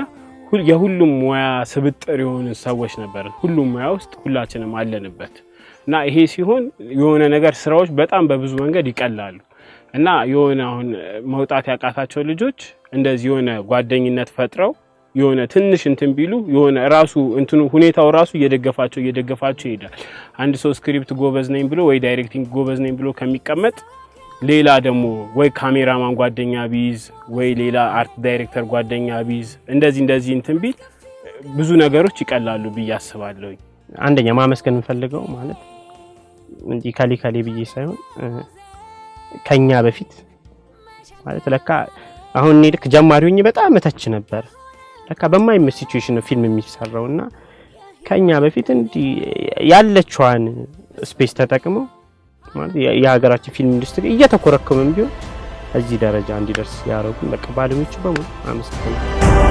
የሁሉም ሙያ ስብጥር የሆኑ ሰዎች ነበርን። ሁሉም ሙያ ውስጥ ሁላችንም አለንበት እና ይሄ ሲሆን የሆነ ነገር ስራዎች በጣም በብዙ መንገድ ይቀላሉ እና የሆነ አሁን መውጣት ያቃታቸው ልጆች እንደዚህ የሆነ ጓደኝነት ፈጥረው የሆነ ትንሽ እንትን ቢሉ የሆነ ራሱ እንትኑ ሁኔታው ራሱ እየደገፋቸው እየደገፋቸው ይሄዳል። አንድ ሰው script ጎበዝ ነኝ ብሎ ወይ directing ጎበዝ ነኝ ብሎ ከሚቀመጥ ሌላ ደግሞ ወይ ካሜራማን ጓደኛ ቢይዝ ወይ ሌላ art director ጓደኛ ቢይዝ እንደዚህ እንደዚህ እንትን ቢል ብዙ ነገሮች ይቀላሉ ብዬ አስባለሁ። አንደኛ ማመስገን የምፈልገው ማለት እንዲህ ካሌ ካሌ ብዬ ሳይሆን ከኛ በፊት ማለት ለካ አሁን እኔ ልክ ጀማሪ ሆኜ በጣም እተች ነበር። ለካ በማይመች situation ነው ፊልም የሚሰራውና ከኛ በፊት እንዲህ ያለችዋን space ተጠቅመው ማለት የሀገራችን ፊልም ኢንዱስትሪ እየተኮረከመም ቢሆን እዚህ ደረጃ እንዲደርስ ያደረጉን በቃ ባለሙያዎቹ በሙሉ አመሰግናለሁ።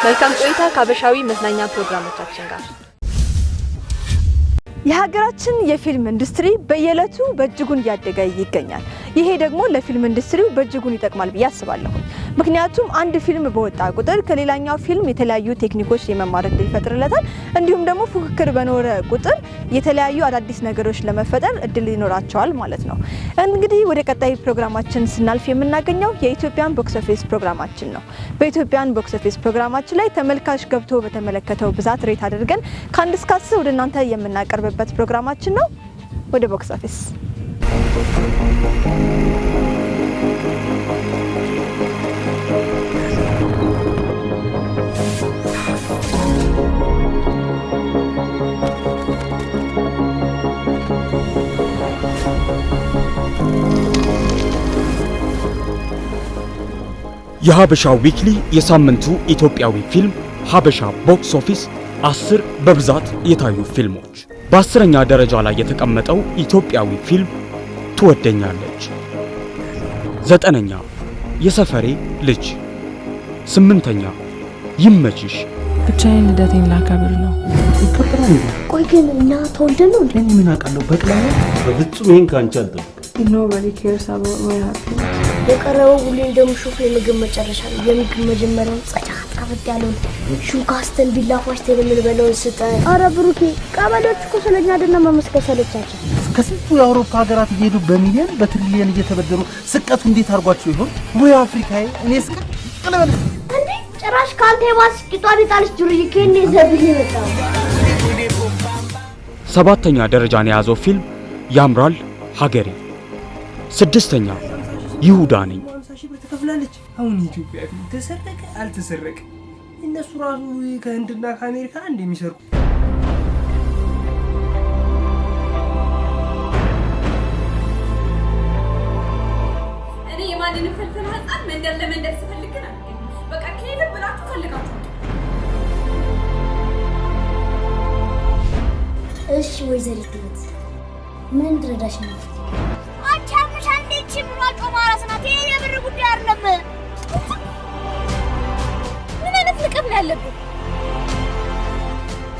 መልካም ቆይታ ከሀበሻዊ መዝናኛ ፕሮግራሞቻችን ጋር። የሀገራችን የፊልም ኢንዱስትሪ በየዕለቱ በእጅጉን እያደገ ይገኛል። ይሄ ደግሞ ለፊልም ኢንዱስትሪው በእጅጉን ይጠቅማል ብዬ አስባለሁ። ምክንያቱም አንድ ፊልም በወጣ ቁጥር ከሌላኛው ፊልም የተለያዩ ቴክኒኮች የመማር እድል ይፈጥርለታል። እንዲሁም ደግሞ ፉክክር በኖረ ቁጥር የተለያዩ አዳዲስ ነገሮች ለመፈጠር እድል ይኖራቸዋል ማለት ነው። እንግዲህ ወደ ቀጣይ ፕሮግራማችን ስናልፍ የምናገኘው የ Ethiopian box office ፕሮግራማችን ነው። በ Ethiopian box office ፕሮግራማችን ላይ ተመልካች ገብቶ በተመለከተው ብዛት rate አድርገን ከ1 እስከ 10 ወደ እናንተ የምናቀርብበት ፕሮግራማችን ነው። ወደ box office። የሀበሻ ዊክሊ የሳምንቱ ኢትዮጵያዊ ፊልም ሀበሻ box office 10 በብዛት የታዩ ፊልሞች። በ10ኛ ደረጃ ላይ የተቀመጠው ኢትዮጵያዊ ፊልም ትወደኛለች። 9ኛ የሰፈሬ ልጅ፣ 8ኛ ይመችሽ። ብቻዬን ልደቴን ላከብር ነው። ይከበራል እንዴ? ቆይ ግን እኛ ተወልደን ነው እንዴ? እኔ ምን አውቃለሁ? በቅላ ነው። በፍጹም ይሄን ከአንቺ አልጠብቅም። Nobody cares about my happiness. የቀረበው ሁሌ እንደምሾፍ የምግብ መጨረሻ ነው። የምግብ መጀመሪያውን ጸዳ ጣፈጥ ያለውን ሹካ አስተን ቢላ ፏሽተን የምንበላውን ስጠን። አረ ብሩኬ፣ ቀበሌዎች እኮ ስለኛ አይደለም መመስገን ሰለቻቸው። ከስንቱ የአውሮፓ ሀገራት እየሄዱ በሚሊዮን በትሪሊየን እየተበደሩ ስቀቱ እንዴት አድርጓቸው ይሆን? ወይ አፍሪካዬ፣ እኔ ስቀት ቅልበል እንዴ! ጭራሽ ከአንተ የባሰ ቂጧን የጣለች ዱርዬ ከኔ ዘብኝ የመጣው። 7ኛ ደረጃን የያዘው ፊልም ያምራል ሀገሬ። 6ኛ ይሁዳ ነኝ። 50 ሺህ ብር ትከፍላለች። አሁን የኢትዮጵያ ፊልም ተሰረቀ አልተሰረቀ እነሱ ራሱ ከህንድና ከአሜሪካ እንደሚሰርቁ እኔ የማንንም ፍልፍል ህፃን መንደር ለመንደር ስፈልግ ግን አልገኝም። በቃ ከየትም ብላችሁ ፈልጋችሁ እሺ ወይዘሪት ህይወት ምን እንድረዳሽ ነው? አንቺ አምሻ እንዴት ችብሯ ጮማ ራስ ናት። ይሄ የብር ጉዳይ አይደለም። ምን አይነት ንቀት ነው ያለብን?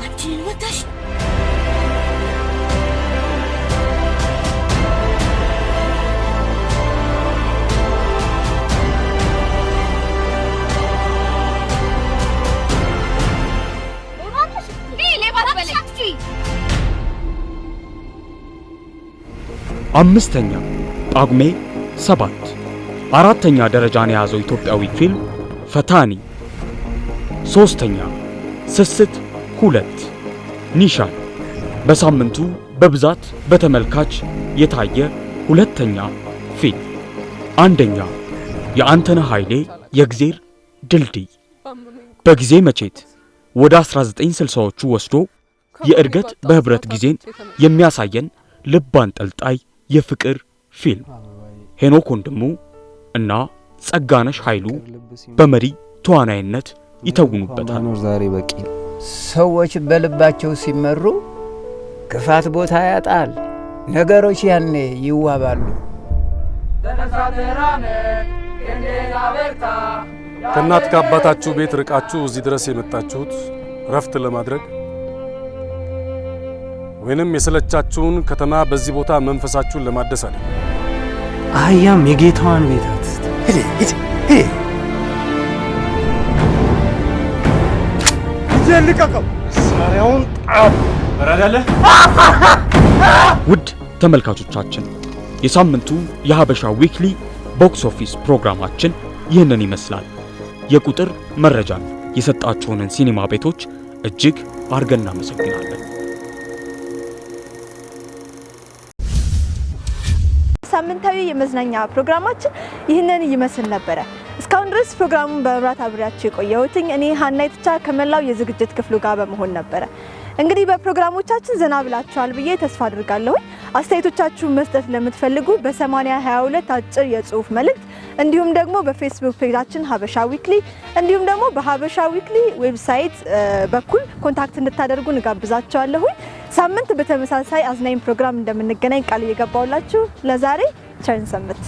አንቺ እኔን መታሽ? 5ኛ ጳጉሜ 7። 4ኛ ደረጃን የያዘው ኢትዮጵያዊ ፊልም ፈታኒ። 3ኛ ስስት 2 ኒሻን። በሳምንቱ በብዛት በተመልካች የታየ ሁለተኛ ፊልም። 1ኛ የአንተነህ ኃይሌ የእግዜር ድልድይ። በጊዜ መቼት ወደ 1960ዎቹ ወስዶ የእድገት በህብረት ጊዜን የሚያሳየን ልብ አንጠልጣይ የፍቅር ፊልም ሄኖክ ወንድሙ እና ጸጋነሽ ኃይሉ በመሪ ተዋናይነት ይተውኑበታል። ዛሬ በቂ ሰዎች በልባቸው ሲመሩ ክፋት ቦታ ያጣል። ነገሮች ያኔ ይዋባሉ። ከእናት ከአባታችሁ ቤት ርቃችሁ እዚህ ድረስ የመጣችሁት ረፍት ለማድረግ ወይንም የሰለቻችሁን ከተማ በዚህ ቦታ መንፈሳችሁን ለማደስ አለ። አህያም የጌታዋን ቤት አትስት። ሂድ ሂድ ሂድ። ልጄን ልቀቀው! መሳሪያውን ጣል። በራዳለህ። ውድ ተመልካቾቻችን የሳምንቱ የሀበሻ ዊክሊ box office ፕሮግራማችን ይህንን ይመስላል። የቁጥር መረጃን የሰጣችሁንን ሲኒማ ቤቶች እጅግ አድርገን እናመሰግናለን። ሳምንታዊ የመዝናኛ ፕሮግራማችን ይህንን ይመስል ነበረ። እስካሁን ድረስ ፕሮግራሙን በመምራት አብሬያችሁ የቆየሁትኝ እኔ ሀና ይትቻ ከመላው የዝግጅት ክፍሉ ጋር በመሆን ነበረ። እንግዲህ በፕሮግራሞቻችን ዘና ብላችኋል ብዬ ተስፋ አድርጋለሁኝ። አስተያየቶቻችሁን መስጠት ለምትፈልጉ በ8022 አጭር የጽሁፍ መልእክት እንዲሁም ደግሞ በፌስቡክ page ኣችን ሀበሻ ዊክሊ እንዲሁም ደግሞ በሀበሻ ዊክሊ website በኩል contact እንድታደርጉ እንጋብዛችኋለሁኝ። ሳምንት በተመሳሳይ አዝናኝ ፕሮግራም እንደምንገናኝ ቃል እየገባሁላችሁ ለዛሬ ቸርን ሰንብት።